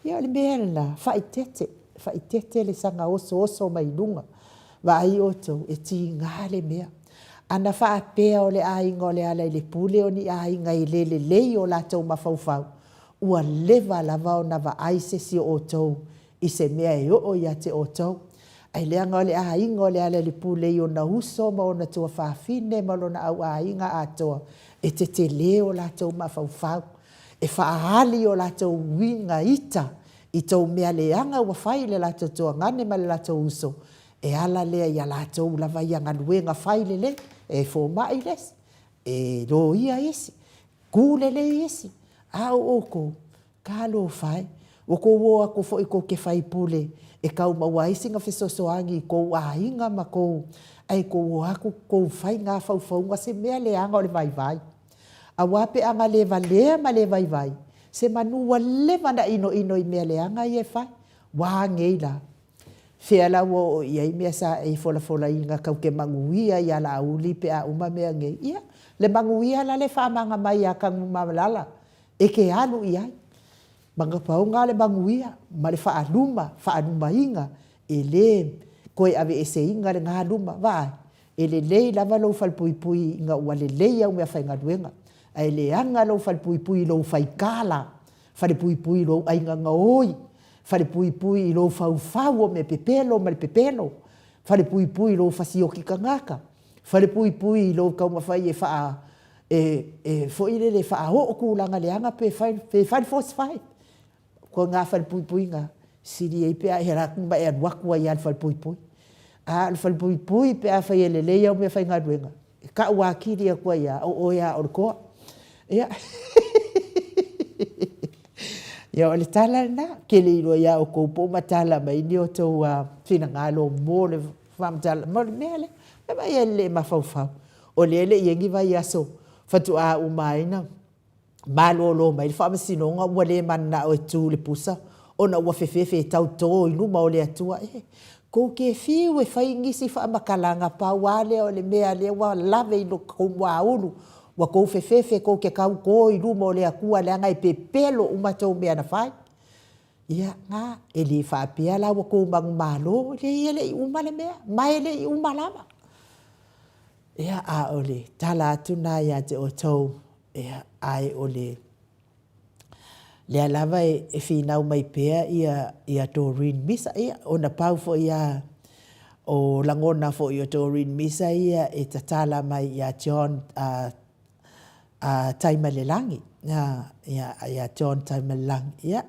Ia o le mea lena, faaeteete, faaeteete le saga osooso mai luga. Vaai outou, e tiga le mea. Ana faapea o le aiga o Lealailepule o ni aiga e le lelei o latou mafaufau, ua leva lava ona vaai se isi o outou i se mea e oo ia te outou. Ae leaga o le aiga o Lealailepule i ona uso ma ona tuafafine ma lona au aiga atoa, e tetele o latou mafaufau, e faaali o latou uiga ita i tou mea leaga ua fai i le latou tuagane ma le latou uso, e ala lea ia latou lava ia galuega fai lelei, e fomai le isi, e loia isi, ku lelei isi, a o outou, talofa e, ua tou o atu foi tou te faipule e tau maua ai sina fesoasoani i tou aiga ma tou, ae tou o atu tou fai gafaufauga se mea leaga o le vaivai. Aua pe a na le valea ma le vaivai, se manu ua leva ona inoino i mea leaga ia e fai. Ua a nei la? Fea la ua oo i ai mea sa e folafolaina tau te manuia ia Laauli pe a uma mea nei? Ia, le manuia la le faamaga mai ia Tanumalala e te alu i ai. Ma na pau na o le manuia ma le faaluma, faalumaina, e le toe aveeseina lena luma. Vaai, e lelei lava lou falepuipui ina ua lelei au meafaigaluega, ae leaga lou falepuipui i lou faikala, falepuipui i lou aiga gaoi, falepuipui i lou faufau o mea pepelo ma le pepelo, falepuipui i lou fasioti tagata, falepuipui i lou taumafai e faa e e foi lele e faaoo tulaga leaga pe fai pe fai le force fai. Ko ngā falepuipuiga, sili ai pe a e ala atu ma e alu atu ai lava i le falepuipui. A o le falepuipui pe afai e lelei au meafaigaluega, e tau atili atu ai lava, o oe lava o le toa. Ia, ia o le tala lena, ou te le iloa ia outou po o matala mai ni outou finagalo mo le faamatala, mo le mea lea. Vaai e le mafaufau, o lea e le i i ai ni vaiaso faatoa uma ai ona malolo mai le faamasinoga ua le mananao e tu i le pusa ona ua fefefe e tauto i luma o le Atua. E, tou te fiu e fai nisi faamatalaga, pau lava lea o le mea lea ua lave i lo tou muaulu, ua tou fefefe tou te tauto i luma o le Atua leaga e pepelo uma tou mea na fai. Ia, na, e le faapea la ua tou manumalo, leai e le i uma le mea, ma e le i uma lava. Ia, a o le tala atu lena ia te outou, ia, ae o le lea lava e finau mai pea ia, ia Doreen Misa, ia, ona pau foi lava o lagona foi o Doreen Misa ia e tatala mai ia John uh, uh, Taimalelagi, ia, ia, ia John Taimalelagi, ia,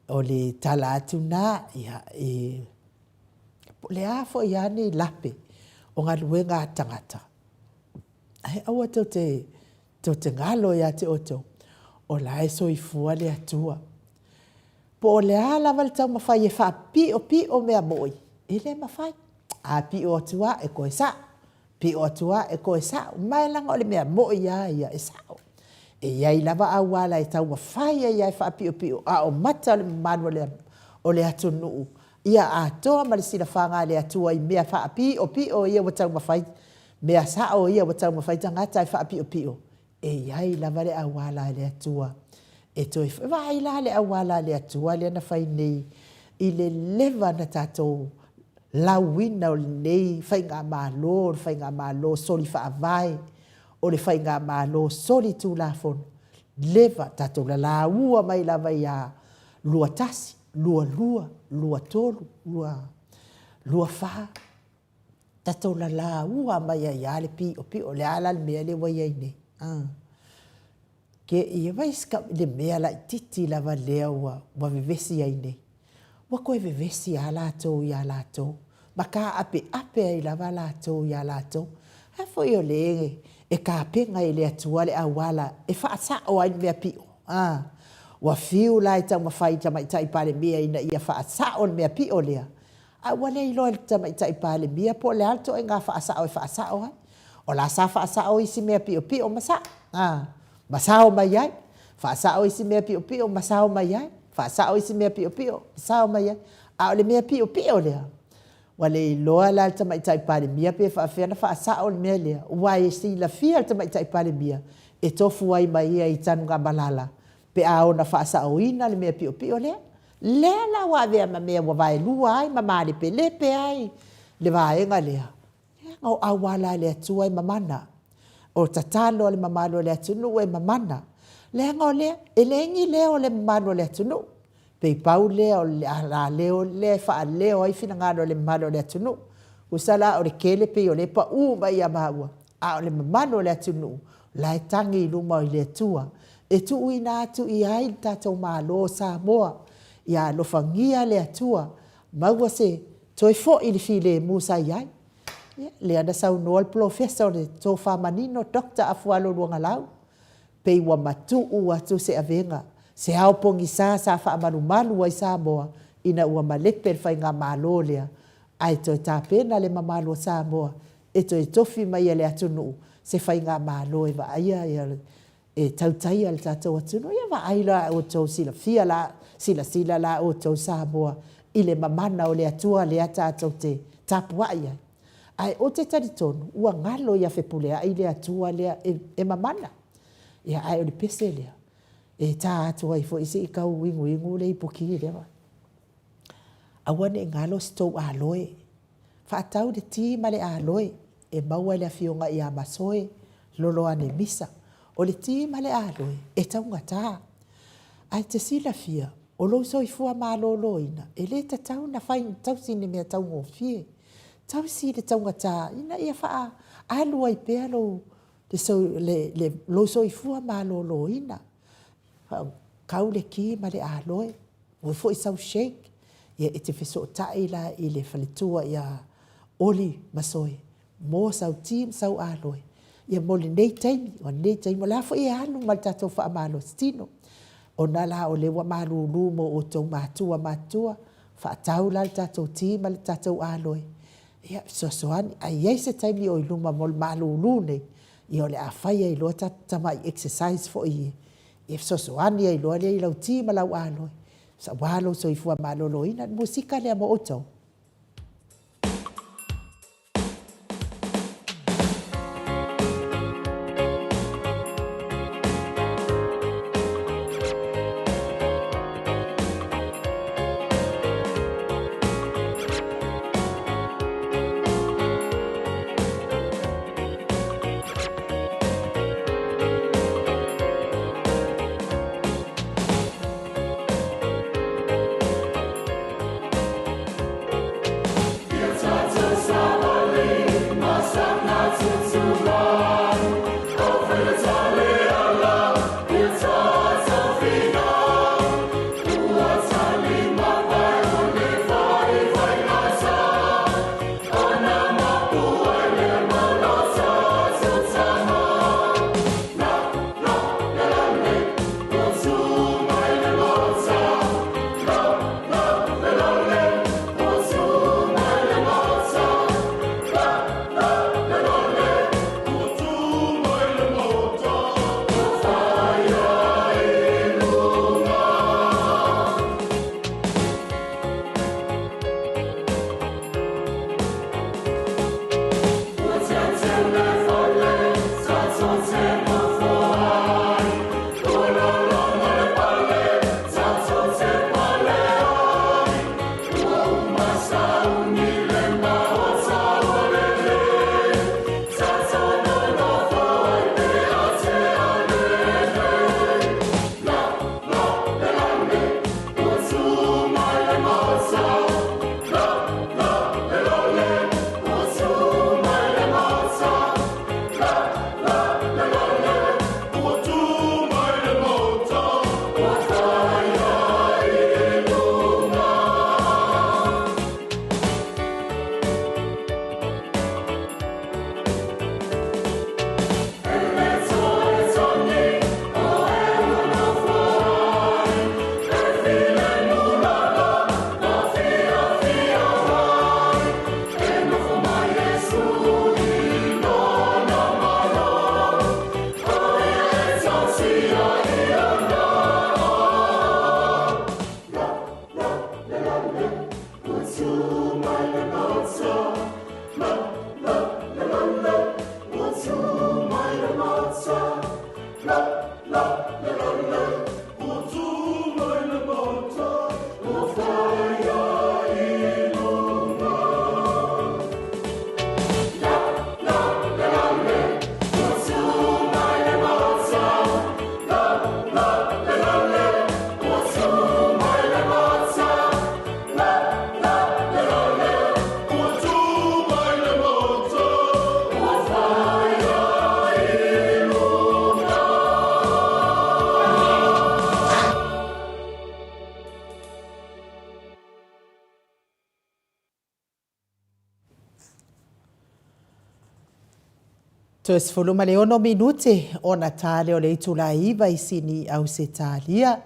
o le tala atu lena, ia, e, Po o le a foi lava ni lape o galuega a tagata, ae aua tou te, tou te galo ia te outou, o la e soifua le Atua. Po o le a lava le taumafai e faapiopio mea moi, e le mafai. A pio atu lava e toe sao, Pio atu a e toe sao, ma e leaga o le mea moi a ia e sao. E i ai lava auala e taumafai ai a e faapiopio, a o mata o le mamalu o le atunuu ia atoa ma le silafaga a le Atua i mea faapiopio ia ua taumafai, mea sao ia ua taumafai tagata e faapiopio, E i ai lava le auala a le Atua e toe vaai la le auala a le Atua lea na fai nei i le leva na tatou lauina o lenei faigamalo, o le faigamalo soli faavae, o le faigamalo soli tulafono, leva tatou lalaua mai lava ia 21, 22, 23, 24, Tatou lalaua mai ai lava le piopio. O le a la le mea lea ua i ai nei? Ke ia vai le mea laitiiti lava lea ua ua vevesi ai nei. Ua toe vevesi lava latou iā latou, ma taapeape ai lava latou iā latou. A foi o lē e tapena e le Atua le auala e faasao ai le mea pio, a! Ua fiu la e taumafai i le Tamaitai Palemia ina ia faasao le mea pio lea, a ua le iloa e le Tamaitai Palemia po o le a le ituaiga faasao e faasao ai. O la sa faasao isi mea piopio ma sao, a, ma sao mai ai, faasao isi mea piopio ma sao mai ai, faasao isi mea piopio ma sao mai ai. A o le mea piopio lea, ua le iloa la e le Tamaitai Palemia pe faapefea ona faasao le mea lea, aua e silafia e le Tamaitai Palemia, e tofu ai ma ia i Tanugamalala pe a ono faasaoina le mea piopio lea. Lea la ua avea ma mea ua vaelua ai ma malepelepe ai le vaega lea, Leaga o auala a le Atua e mamana, o tatalo a le mamalu o le atunuu e mamana. Leaga o lea, e leai ni leo o le mamalu o le atunuu, pei pau lea o le alaleo lea e faaleo ai finagalo o le mamalu o le atunuu. Tusa la o le tele pei o lea e pau mai ia maua, a o le mamalu o le atunuu la e tagi i luma i le Atua e tuuina atu i ai le tatou Malo o Samoa. Ia alofagia le Atua maua se toe foi i le filemu sa i ai. Ia, lea na saunoa le Polofesa o le Tofa Manino Doctor Afualo Luagalau, pei ua matuu atu se avega, se ao pogisa sa faamalumalu ai Samoa ina ua malepe le faigamalo lea, ae toe tapena le mamalu o Samoa e toe tofi mai e le atunuu se faigamalo e vaaia e tautaia le tatou atunuu. Ia vaai la outou silafia la, silasila la outou Samoa i le mamana o le Atua lea tatou te tapuai ai. Ae ou te talitonu ua galo ia Fepuleai le Atua lea e mamana. Ia ae o le pese lea, e ta atu ai foi se i tau inuinu le iputi i lea vaega. Aua ne i galo se tou aloe. Faatau le ti ma le aloe e maua e le Afioga ia Masoe Loloane Misa. O le ti ma le aloe e taugata. Ae e te silafia, o lou soifua maloloina, e le tatau ona fai tausi i ni mea taugofie. Tausi i le taugata ina ia faaalu ai pea lou soifua maloloina. Kau le ti ma le aloe, maua foi sau shake, ia e te fesootai la i le faletua ia Oli Masoe mo sau ti ma sau aloe, ia mo lenei taimi, o lenei taimi, o la foi e alu ma le tatou faamalositino. Ona la o lea ua malulu mo outou matua matutua, faatau la le tatou ti ma le tatou aloe, ia fesoasoani. A i ai se taimi o i luma mo le malulu nei, ia o le a fai ai loa ta tamai exercise foi e fesoasoani ai loa lea i lau ti ma lau aloe, aua lou soifua maloloina. O le musika lea mo outou. Toe 16 minute ona ta lea o le itula e 9 i Sini i Ausetalia.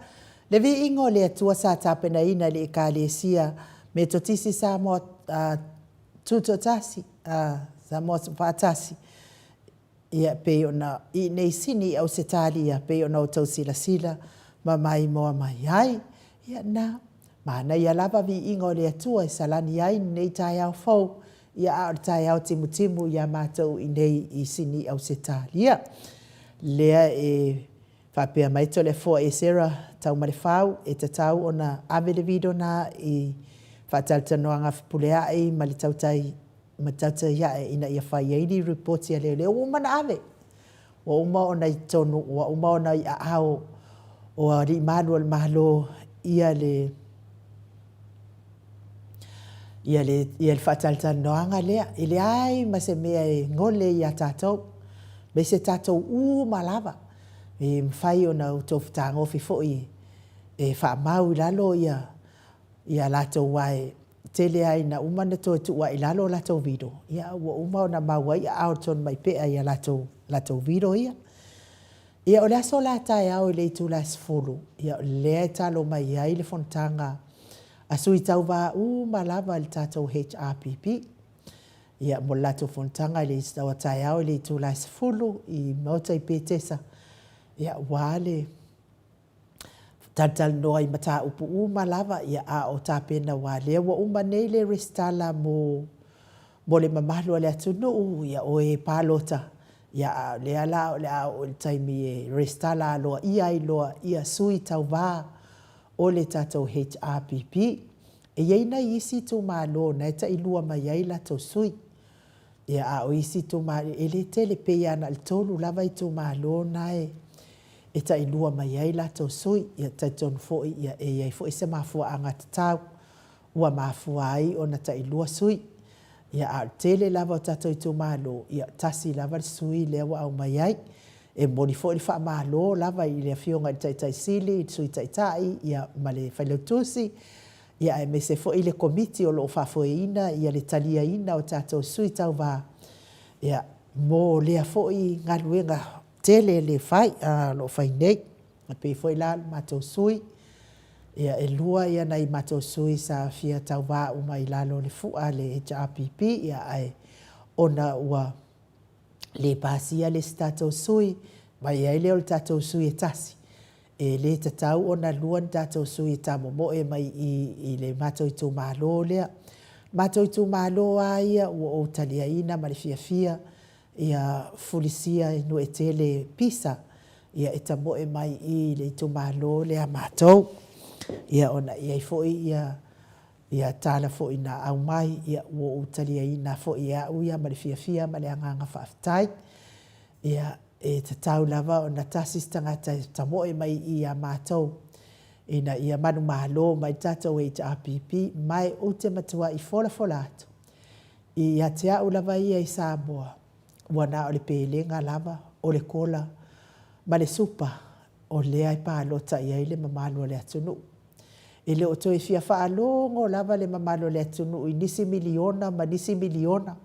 Le viiga o le Atua sa tapenaina e le Ekalesia Metotisi Samoa Tutoatasi, Samoa Faatasi, ia pei ona i inei i Sini i Ausetalia pei ona outou silasila ma maimoa mai ai. Ia na, manaia lava viiga o le Atua e salani ai lenei taeao fou, ia a o le taeao timutimu ia matou i inei i Sini i Ausetalia. Lea e faapea mai Toleafoa Esera Taumalefau e tatau ona ave le video na i faatalatalanoaga a Fepuleai ma le tautai ma tautai ae ina ia fai ai ni ripoti a leoleo. Ua uma ona ave, ua uma ona i totonu, ua uma ona i aao o alii malu o le Malo ia le ia le, ia le faatalatalanoaga lea. E leai ma se mea e gole ia tatou, aemaise tatou uma lava, e mafai ona outou fetagofi foi e faamau i lalo ia ia latou aua e tele lava ina uma ona toe tuu ae i lalo a latou video, ia ua uma ona mau ai aao o le Tonumaipea i a latou, latou video ia. Ia o le aso la taeao i le itula e 10, ia o lea e talo mai ai le fonotaga a sui tauva uma lava i le tatou HRPP. Ia mo le latou fonotaga i le taeao i le itula e 10 i Maota i Petesa, ia aua le talatalanoa i mataupu uma lava, ia, a o tapena aua lea ua uma nei le resitala mo, mo le mamalu o le atunuu, ia, o e palota, ia, a o lea la o le a oo i le taimi e resitala aloaia ai loa ia sui tauva o le tatou HRPP. E i ai nai isi itumalo na e tailua mai ai latou sui. Ia, a o isi itumalo, e le tele, pei lava na o le tolu lava itumalo na e e tailua mai ai latou sui. Ia, talitonu foi ia, e i ai foi se mafuaaga tatau ua mafua ai ona tailua sui. Ia, a o le tele lava o tatou itumalo, ia, tasi lava le sui lea ua aumai ai. E momoli foi le faamalo lava i le Afioga i le Taitai Sili, le Sui Taitai, ia, ma le Failautusi, ia aemaise foi le Komiti o lo o faafoeina ia le taliaina o tatou sui tauva, ia, mo lea foi galuega tele le fai, o lo o fai nei. E pei foi la o le matou sui, ia e lua ia nai matou sui sa fia tauva uma i lalo o le fua a le HRPP, ia ae ona ua le pasia le isi tatou sui, mai ai lea o le tatou sui e tasi, e le tatau ona lua ni tatou sui e tamomoe mai i i le matou itumalo lea. Matou itumalo lava ia ua ou taliaina ma le fiafia ia Fulisia Nuuetele Pisa ia e tamoe mai i le itumalo lea a matou. Ia ona e i ai foi ia ia tala foi na aumai, ia ua ou taliaina foi e au ia ma le fiafia ma le agaga faafetai. Ia e tatau lava ona tasi se tagata e tamoe mai i i a matou ina ia manumalo mai le tatou HRPP, ma e ou te matuai folafola atu Ia te au lava ia i Samoa, ua na o le pelega lava, o le kola ma le supa o lea e palota i ai le mamalu o le atunuu. E le o toe fia faalogo lava le mamalu o le atunuu i nisi miliona ma nisi miliona,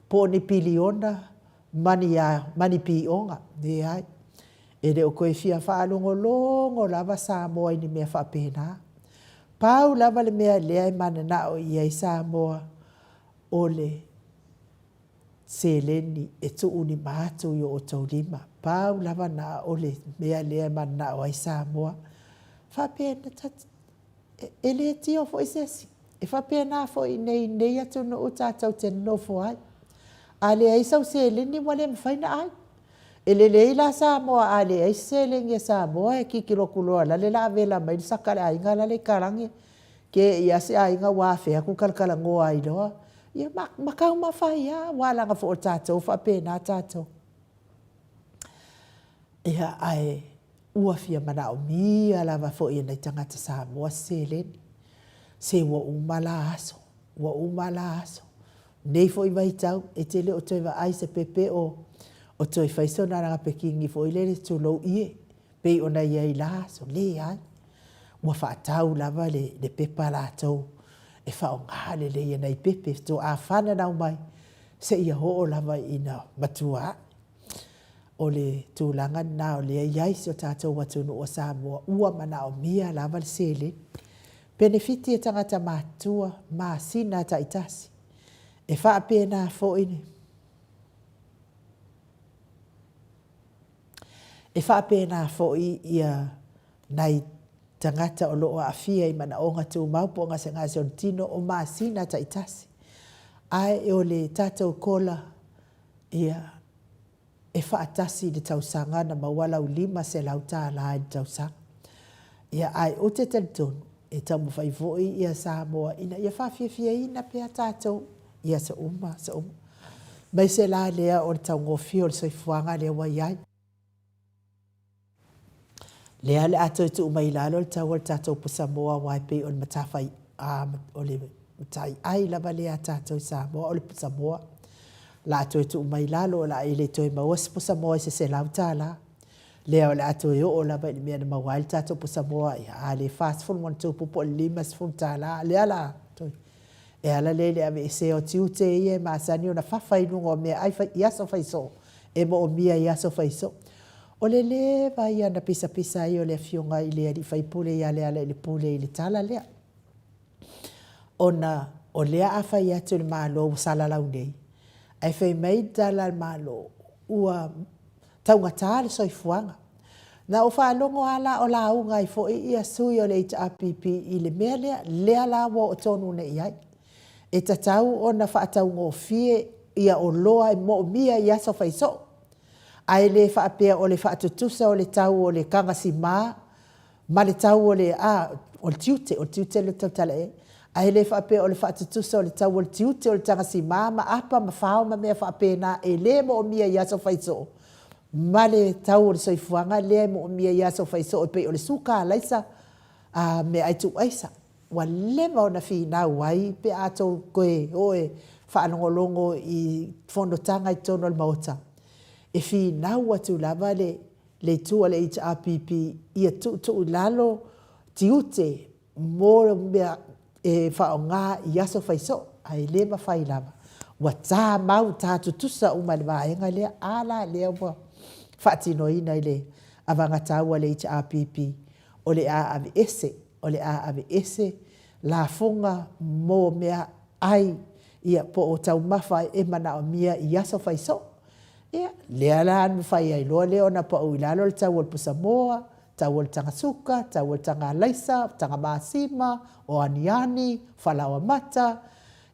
po o ni piliona ma ni a, ma ni pioga. Leai. E le o toe fia faalogologo lava Samoa i ni mea faapena. Pau lava le mea lea e mananao i ai Samoa, o le seleni e tuulima atu i o outou lima. Pau lava na o le mea lea e mananao ai Samoa. Faapea e le tio foi se isi. E faapena foi i inei i lenei atunuu tatou te nonofo ai. A leai sau seleni ua le mafai ona ai. E lelei la Samoa a leai se seleni a Samoa e tilotilo atu loa lale la vela mai le saka a le aiga lale i talage ke i a se aiga ua afe atu talatalanoa ai loa ia ma, ma taumafa ai lava aua leaga foi o tatou faapena tatou. Ia ae ua fia manaomia lava foi e nai tagata Samoa se seleni. Se ua uma la aso, ua uma la aso. Nei foi vaitau e te le o toe vaai se pepe o, o toe fai sona lagapekini foi lele tulou ie pei ona i ai la aso. Leai. Ua faatau lava le, le pepa latou e faaaoga lelei e nai pepe faatoa fananau mai seia oo lava ina matua ae. O le tulaga lena o lea e i ai si o tatou atunuu o Samoa, ua manaomia lava le seleni. Penefiti e tagata matutua, masina taitasi. E faapena foi le E faapena foi ia nai tagata o lo o aafia i manaoga tumau po o gasegase o le tino o masina taitasi. Ae o le tatou kola, ia, e faatasi i le tausaga na maua lau $500 i le tausaga. Ia, ae ou te talitonu, e taumafai foi ia Samoa ina ia faafiafiaina pea tatou i aso uma, aso uma. Aemaise la lea o le taugofie o le soifuaga lea ua i ai. Lea o le a toe tuu mai i lalo le tau o le tatou pusamoa aua e pei o le matafai, o le mataiai lava lea a tatou i Samoa o le pusamoa. O le a toe tuu mai i lalo o le a e le toe maua se pusamoa i se $100. Lea o le a toe oo lava i le mea na maua ai le tatou pusamoa, ia a le $40+ po o le $50, lea o le a toe E ala lea i le aveesea o tiute ia e masani ona fafa i luga o meaai i aso faisoo, e moomia i aso faisoo. O le leva ia na pisapisa ai o le afioga i le alii faipule ia Lealailepule i le tala lea. Ona o lea a fai atu le Malo ua salalau nei, ae fai mai le tala a le Malo, ua taugata le soifuaga. Na ou faalogo lava la o lauga ai foi ia sui o le HRPP i le mea lea, lea la ua oo tonu nei i ai. E tatau ona faataugofie ia oloa e moomia i aso faisoo, ae le faapea o le faatutusa o le tau o le tagasima ma le tau o le, a, o le tiute, o le tiute lea ou te tautala i ai. Ae le faapea o le faatutusa o le tau o le tiute o le tagasima ma apa ma fao ma mea faapena e le moomia i aso faisoo, ma le tau o le soifuaga lea e moomia i aso faisoo e pei o le suka, alaisa, a, meaai tuu aisa. Ua leva ona finau ai pe a tou toe o e faalogologo i fonotaga i totonu o le Maota, e finau atu lava le le itu a le HRPP ia tuutuu i lalo tiute mo mea e faaaoga i aso faisoo, ae le mafai lava. Ua ta mau, ta tutusa uma i le vaega lea, a la lea ua faatinoina i le avagatau a le HRPP, o le a aveese, o le a aveese lafoga mo mea ai ia po o taumafa e manaomia i aso faisoo. Ia, lea la na mafai ai loa lea ona pau i lalo le tau o le pusamoa, tau o le taga suka, tau o le taga alaisa, taga masima, o aniani, falaoa mata.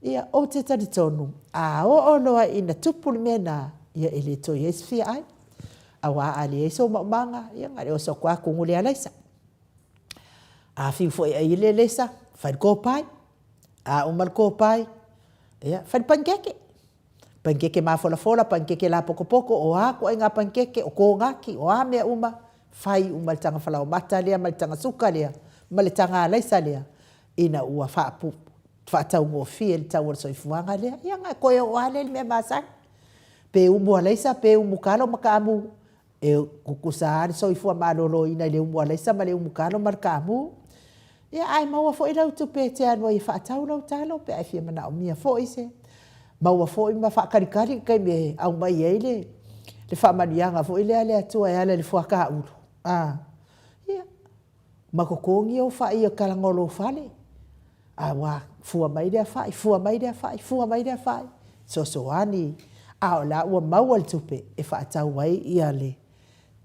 Ia, ou te talitonu, a oo loa ina tupu le mea lena, ia e le toe i ai se fia ai. Aua a leai sou maumaga, ia na o le oso atu lava tumu le alaisa. A fiu foi e ai le alaisa, fai le kopai. A uma le kopai, ia, fai le panikeke. Panikeke mafolafola, panikeke lapokopoko, o a ituaiga panikeke, o konati, o a mea uma, fai uma i le taga falaoamata lea ma le taga suka lea ma le taga alaisa lea ina ua faataugofie le tau o le soifuaga lea, ia ona e toe oo lava lea i le mea masani. Pe umu alaisa pe umu talo ma taamu, E tutusa lava le soifua maloloina i le umu alaisa ma le umu talo ma le taamu. Ia ae maua foi lau tupe e te alu ai e faatau lau talo pe a e fia manaomia foi se maua foi ma faatalitali i le taimi e aumai ai le faamanuiaga foi lea a le Atua e ala i le fuata ulu. A, ia, ma totogi ou fai i talaga o lou fale. A ua fua mai lea fai, fua mai lea fai, fua mai lea fai, fesoasoani, a o la ua maua le tupe e faatau ai ia le,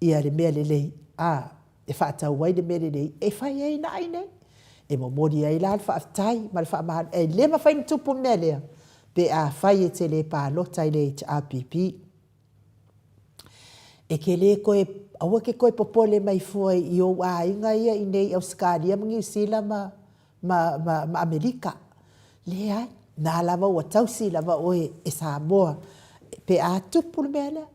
ia le mea lelei, a, e faatau ai le mea lelei e fai ai na ai nei. E momoli ai la le faafetai ma le faamalo, e le mafai ona tupu le mea lea pe afai e te le palota i le HRPP. E te le toe, aua e te toe popole mai fua i ou aiga ia i inei i Ausetalia ma Niu Sila ma, ma, ma, ma Amerika. Leai, na lava ua tausi lava oe e Samoa pe a tupu le mea lea.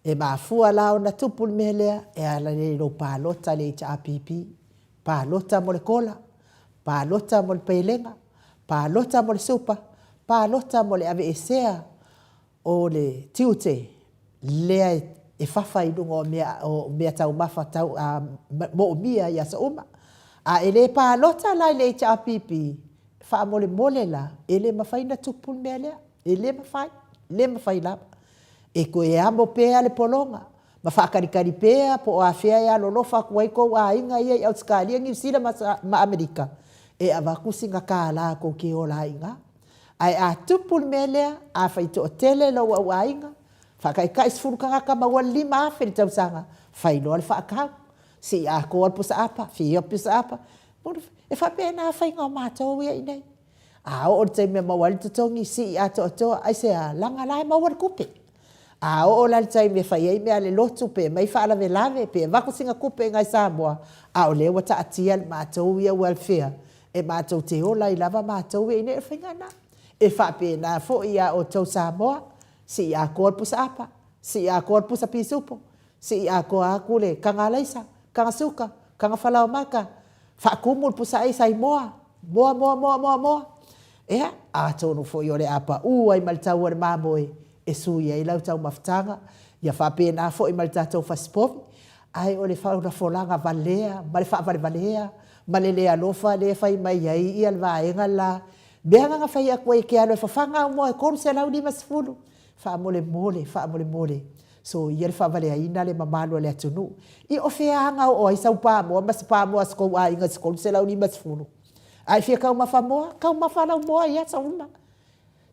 E mafua la ona tupu le mea lea e ala lea i lou palota i le HRPP, palota mo le kola, palota mo le pelega, palota mo le supa, palota mo le aveesea o le tiute lea e fafa i luga o mea, o mea taumafa tau, a, moomia i aso uma. A e le palota la i le HRPP, faamolemole la, e le mafai ona tupu le mea lea. E le mafai, le mafai lava. E toe amo pea le pologa. Ma faakalikali pea po o afea e alolofa atu ai kou aiga ia i Ausetalia, Niu Sila ma Amerika e avatu sina kālā tou te ola ai i ina. Ae a tupu le mea lea, afai toatele lou au aiga, faataitai 10 tagata maua le 5,000 i le tausaga, fai loa le faatau, sii atoa le pusa apa, fia pusa apa, e faapena faiga o matou ia i inei. A oo i le taimi e maua ai le totogi, sii atoatoa, aisea? Leaga la e maua le tupe. A oo la i le taimi e fai ai mea a le lotu pe aumai faalavelave pe avatu sina tupe i ina i Samoa, a o lea ua taatia le matou ia welfare e matou te ola ai lava matou ia i inei. O le faiga lena. E faapena foi ia outou Samoa, sii atoa le pusa apa, sii atoa le pusa pisupo, sii atoa atu le taga alaisa, taga suka, taga falaoamata, faatumu le pusa aisa i moa, moa, moa, moa, moa, moa. Ia, atonu foi o le a pau ai ma le tau o le mamoe e sui ai lau taumafataga, ia faapena foi ma le tatou fasipovi, ae o le folafolaga valea ma le faavalevalea ma le le alofa lea e fai mai ai ia le vaega le la. Mea na na fai atu ai e te alu e fafaga au moa e $350, faamolemole, faamolemole, soia le faavaleaina le mamalu o le atunuu. Ia o fea na oo ai sau pamoa ma se pamoa a si tou aiga i se $350? A e fia taumafa moa, taumafa lau moa i aso uma.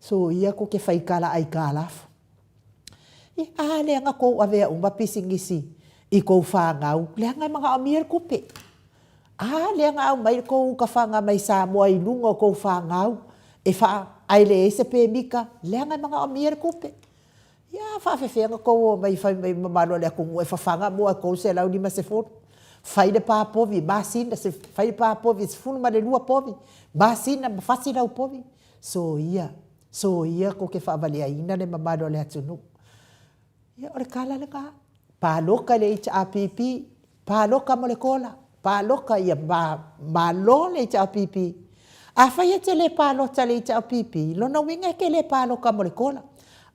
Soia tou te faitala aitalafu. Ia, a lea na tou avea uma pisinisi i tou fanau, leaga e manaomia le tupe. A lea na aumai le tou uta faga mai Samoa i luga o tou fanau e faa, ae leai se pemita, leaga e manaomia le tupe. Ia, a faafefea ona tou omai fai mai i le mamalu o le atunuu e fafaga moa e $350, fai le pa povi masina, fai le pa povi e 12 povi, masina ma fasi lau povi. Soia, soia tou te faavaleaina le mamalu o le atunuu. Ia, o le tala lena, paloka i le HRPP, paloka mo le kola, paloka ia malo le HRPP. Afai e te le palota i le HRPP, lona uiga e te le paloka mo le kola.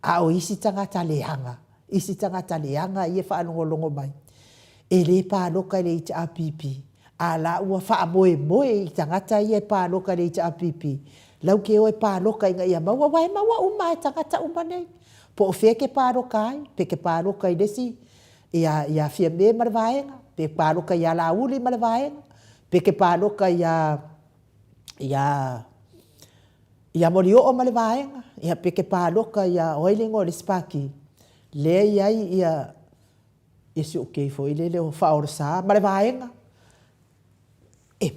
A o isi tagata leaga, isi tagata leaga ia e faalogologo mai, e le paloka i le HRPP, a la ua faamoemoe i tagata ia e paloka i le HRPP, lau ke o e paloka ina ia maua, aua e maua uma lava e tagata uma nei. Po o fea e te paloka ai, pe te paloka i le isi ia, ia Fiame ma le Vaega, pe paloka ia Laauli ma le Vaega, pe te paloka ia, ia, ia Molioo ma le Vaega, ia pe te paloka ia, o ai le igoa o le isi pati, lea e i ai ia, ia si ou kei foi lele o Faaolesa ma le Vaega. E,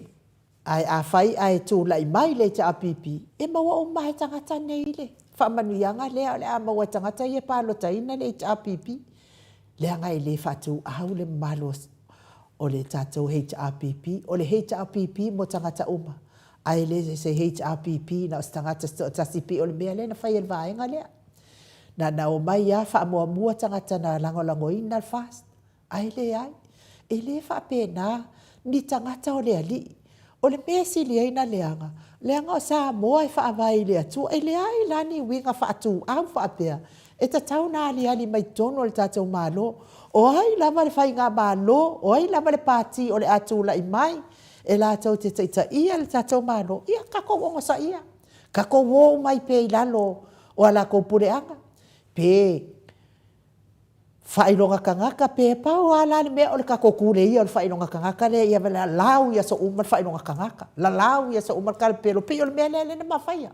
ae afai ae tulai mai le HRPP, e maua uma lava e tagata nei le faamanuiaga lea o le a maua e tagata ia e palotaina le HRPP, leaga e le faatuau le mamalu o le tatou HRPP. O le HRPP mo tagata uma, ae le se HRPP na o se tagata se toatasi pei o le mea lea na fai e le vaega lea. Na na omai lava faamuamua tagata na lagolagoina le FAST, ae leai, e le faapena ni tagata o le Alii. O le mea e sili ai ona leaga, leaga o Samoa e faavae i le Atua, e leai la ni uiga faatuau faapea e tatau ona aliali mai totonu o le tatou Malo. O ai lava le faigamalo, o ai lava le pati o le a tulai mai e latou te taitaia le tatou Malo, ia tatou onosaia. Tatou o uma ai pea i lalo o a latou puleaga, pe faailoga tagata pe pau lava la le mea o le tatou tuleia o le faailoga tagata lea ia lalau i aso uma le faailoga tagata, lalau i aso uma le talapelo, pei o le mea lea lea na ma faia.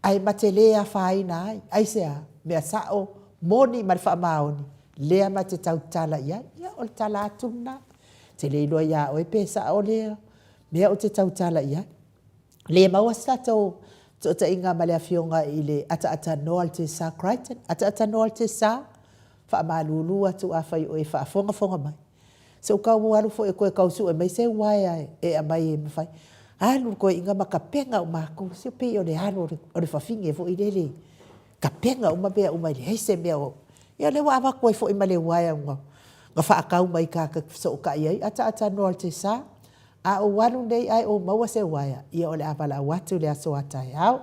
Ae ma te le afaina ai. Aisea? Mea sao, moni ma le faamaoni, lea ma te tautala i ai. Ia, o le tala atu lena. Ou te le iloa ia oe pe sao lea mea ou te tautala i ai. Le maua se tatou fesootaiga ma le Afioga i le Ataatanoa Altesa Crichton. Ataatanoa Altesa, faamalulu atu afai o e faafogafoga mai. Se i ou tau alu foi e toe tau sue mai se uaea e aumai e mafai. Alu le toeaina ma tapena uma atu, se pei o le alu o le fafine foi lele, tapena uma mea uma e leai se mea o... Ia o lea ua avatu ai foi ma le uaea na faatau mai ta te fesootai ai. Ataatanoa Altesa, A ou alu nei ae ou maua se uaea, ia o le a valaau atu i le aso a taeao.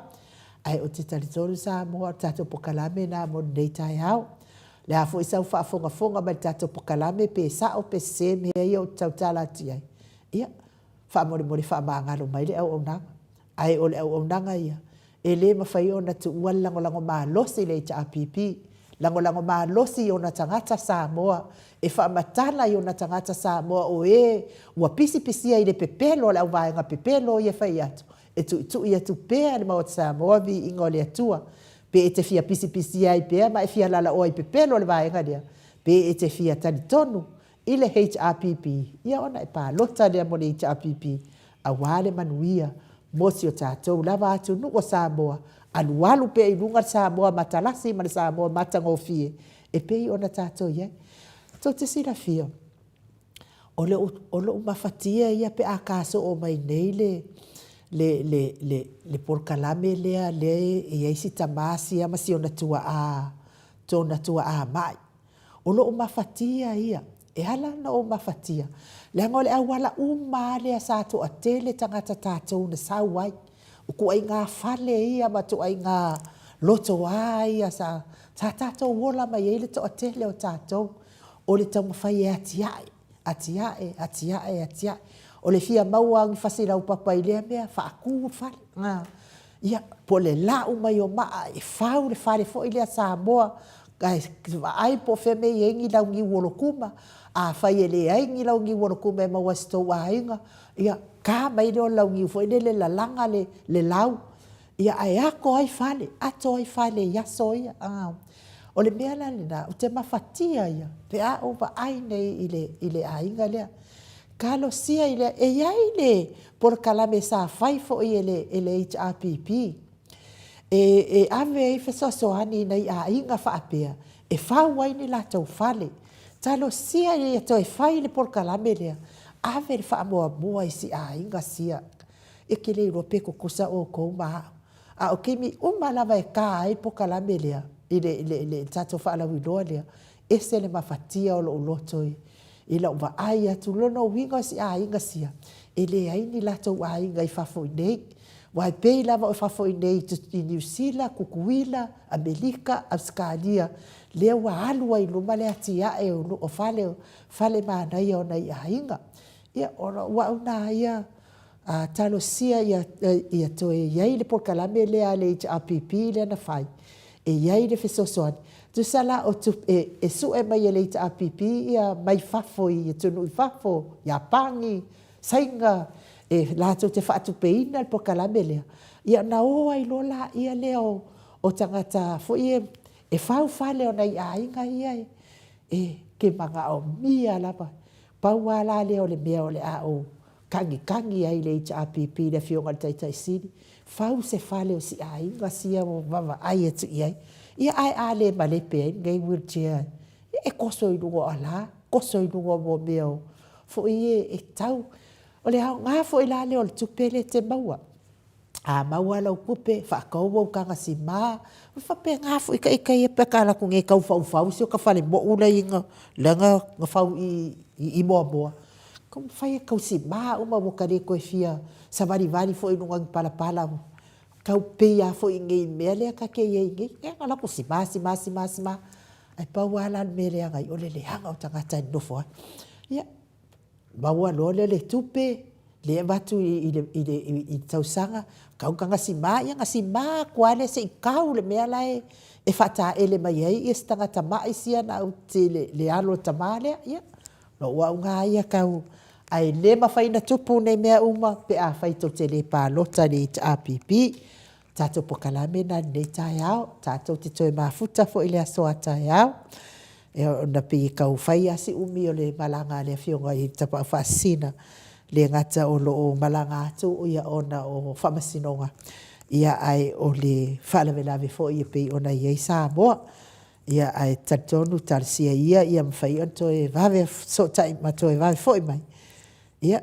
Ae ou te talitonu Samoa, o le tatou pokalame lena mo lenei taeao. O le a foi sau faafogafoga mai i le tatou pokalame, pe sao pe sese mea ia ou te tautala atu i ai, ia, faamolemole faamagalo mai le auaunaga. Ae o le auaunaga ia, e le mafai ona tuua le lagolago malosi i le HRPP. Lagolago malosi i ona tagata Samoa, e faamatala i ona tagata Samoa o e ua pisipisia i le pepelo a le auvaega pepelo ia e fai atu, e tuitui atu pea le Maota Samoa viiga o le Atua. Pe e te fia pisipisia ai pea ma e fia lalaoa i pepelo o le vaega lea, pe e te fia talitonu i le HRPP, ia ona e palota lea mo le HRPP aua le manuia mo si o tatou lava atunuu o Samoa, alualu pea i luga le Samoa matalasi ma le Samoa matagofie e pei ona tatou i ai. Tou te silafia, o lou mafatia ia pe a tasoo mai nei le, le, le, le, le polokalame lea lea e i ai si tama sia ma si ona tuaa, tona tuaa mai. O lou mafatia ia, e ala ona ou mafatia, leaga o le auala uma lava lea sa toatele tagata tatou na sau ai, o ituaiga fale ia ma ituaiga lotoa ia sa tatou ola mai ai le toatele o tatou, o le taumafai e atiae, atiae, atiae, atiae. O le fia maua o ni fasi laupapa i lea mea, faatu le fale. Ia, po o le lau mai o maa e fau le fale foi lea Samoa, ae vaai po o fea mea e i ai ni launiu olokuma. Afai e leai ni launiu olokuma e maua e si tou aiga, ia ta mai lea o le launiu foi lele e lalaga le lau, ia ae ato ai fale, ato ai fale i aso ia. O le mea la lena, ou te mafatia ia pe a ou vaai nei i le aiga lea. Talosia i le, e i ai le polokalame sa fai foi e le HRPP e ave ai fesoasoani i nai aiga faapea e fau ai ni latou fale. Talosia ia toe fai le polokalame lea, ave le faamuamua i si aiga sia. E te le iloa pe tutusa outou ma au. A o taimi uma lava e ta ai le polokalame lea i le tatou faalauiloa lea, ese le mafatia o lou loto i lau vaai atu. O lona uiga o si aiga sia, e leai ni latou aiga i fafo i nei. Aua e pei lava o fafo i nei i Niu Sila, Tutuila, Amerika, Ausetalia, lea ua alu ai i luma le atiae o fale, fale manaia o nai aiga. Ia, o lou au lena ia talosia ia toe i ai le polokalame lea a le HRPP lea na fai, e i ai le fesoasoani. Tusa la o tupe e sue mai e le HRPP ia mai fafo i atunuu i fafo, Iapani, Saina, e latou te faatupeina le polokalame lea, ia ona o ai loa laia lea o tagata foi ia e fau fale o nai aiga ia e te manaomia lava. Pau lava la lea o le mea o le a ou tagitagi ai i le HRPP i le Afioga i le Taitai Sili, fau se fale o si aiga sia ua vaavaai atu i ai. Ia ae a le malepe ai lenei wheelchair e toso i luga o ala, toso i luga o mea foi ia e tau. O le aoga foi la lea o le tupe lea e te maua. A maua lau tupe, faatau ou taga sima, e faapena foi ta ita ia pe a ta alu atu nei e tau faufau si ota fale mou la na fau i i Moamoa, taumafai e tau sima uma ua ta le toe fia savalivali foi i luga o ni palapala, tau pei lava foi i nei i le mea lea ta te i ai nei, ia na alu atu sima, sima, sima, sima, ae pau lava la le mea e leaga ai o le leaga o tagata e nonofo ai. Ia, maua loa lea o le tupe, lea e avatu i le tausaga, tau ina sima, ia ona sima atu lava lea se i tau le mea la e faataele mai ai se tagata mai sia le alo o le tama lea. Ia, o lou au lena ia tau, ae le mafai ona tupu nei mea uma pe afai tou te le palota i le HRPP. Tatou polokalame lena i lenei taeao, tatou te toe mafuta foi i le aso a taeao. Ona pei e tau fai lava si umi o le malaga a le Afioga i le Tapaau Faasisina, e le gata o lo o malaga atu ona o faamasinoga, ae o le faalavelave foi e pei ona i ai Samoa. Ae talitonu talosia ia ia mafai ona toe vave fesootai ma toe vave foi mai, ia,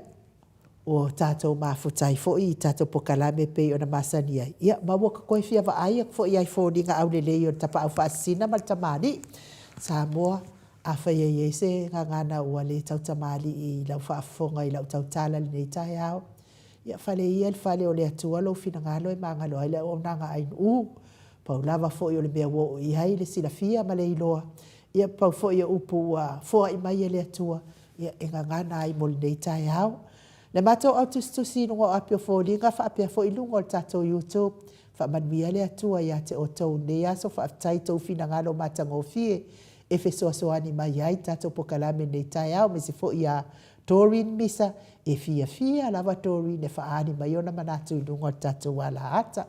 ua tatou mafuta ai foi i tatou polokalame e pei ona masani ai, ia ma ua ta toe fia vaai atu foi i foliga aulelei o le Tapaau Faasisina ma le Tamalii. Samoa, afai e i ai se gagana ua le tautamalii i lau faafofoga i lau tautala i lenei taeao, ia fale ia i le fale o le Atua lou finagalo e magalo ai le auaunaga ainuu. Pau lava foi o le mea ua oo i ai le silafia ma le iloa, ia pau foi o upu ua foai mai e le Atua, ia e gagana ai mo lenei taeao. Le matou au tusitusi i luga o api o foliga faapea foi luga o le tatou YouTube. Faamanuia le Atua ia te outou i lenei aso, faafetai i tou finagalo matagofie e fesoasoani mai ai tatou pokalame i lenei taeao, aemaise foi ia Doreen Misa, e fiafia lava Doreen e faaali mai ona manatu i luga o le tatou alaata.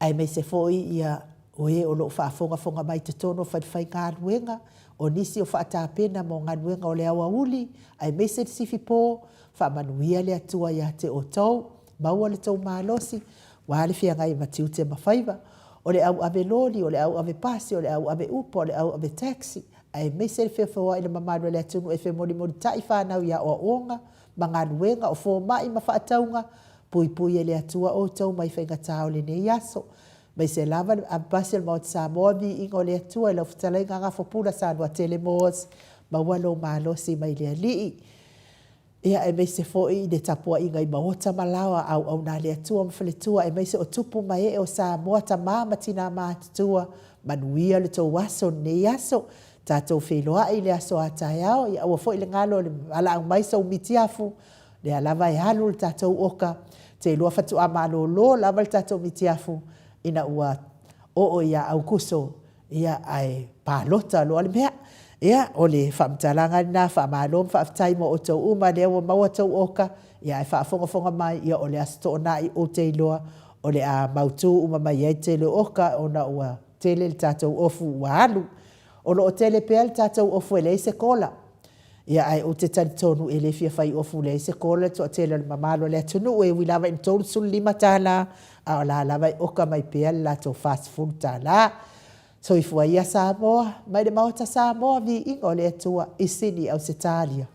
Aemaise foi ia o e o lo o faafogafoga mai i totonu o falefaigaluega, o nisi o faatapena mo galuega o le aoauli, aemaise le sifipo, faamanuia le Atua ia te outou, maua le tou malosi, aua le feagai ma tiute ma faiva, o le au ave loli, o le au ave pasi, o le au ave upa, o le au ave taxi, aemaise le feofeoai i le mamalu o le atunuu e femolimolitai fanau i aoaoga ma galuega, o fomai ma faatauga, Puipui e le Atua outou mai faigata o lenei aso. Maise lava le avepasi o le Maota Samoa, viiga o le Atua i lau fetalaiga Gafopula Saluatele Moores, maua lou malosi mai le Alii. Ia aemaise foi i le tapuaiga i maota ma laoa a auauna a le Atua ma faletua aemaise o tupu ma ee o Samoa, tama ma tina matutua, manuia le tou aso lenei aso. Tatou feiloai i le aso a taeao, ia aua foi le galo e valaau mai sou mitiafu, lea lava e alu le tatou oka, ou te iloa faatoa malolo lava le tatou mitiafu ina ua oo ia Aukuso, ia ae palota loa le mea. Ia, o le faamatalaga lena, faamalo ma faafetai mo outou uma lea ua maua tou oka, ia ae faafogafoga mai, ia o le Aso Toonai ou te iloa o le a mautu uma mai ai le tele o oka ona ua tele le tatou ofu ua alu. O lo o tele pea le tatou ofu e leai se kola. Ia ae ou te talitonu e le fia fai ofu leai se kola le toatele o le mamalu o le atunuu e ui lava ina $35 a o la lava e oka mai pea le latou $40. Soifua ia Samoa, mai le Maota Samoa, viiga o le Atua i Sini Ausetalia.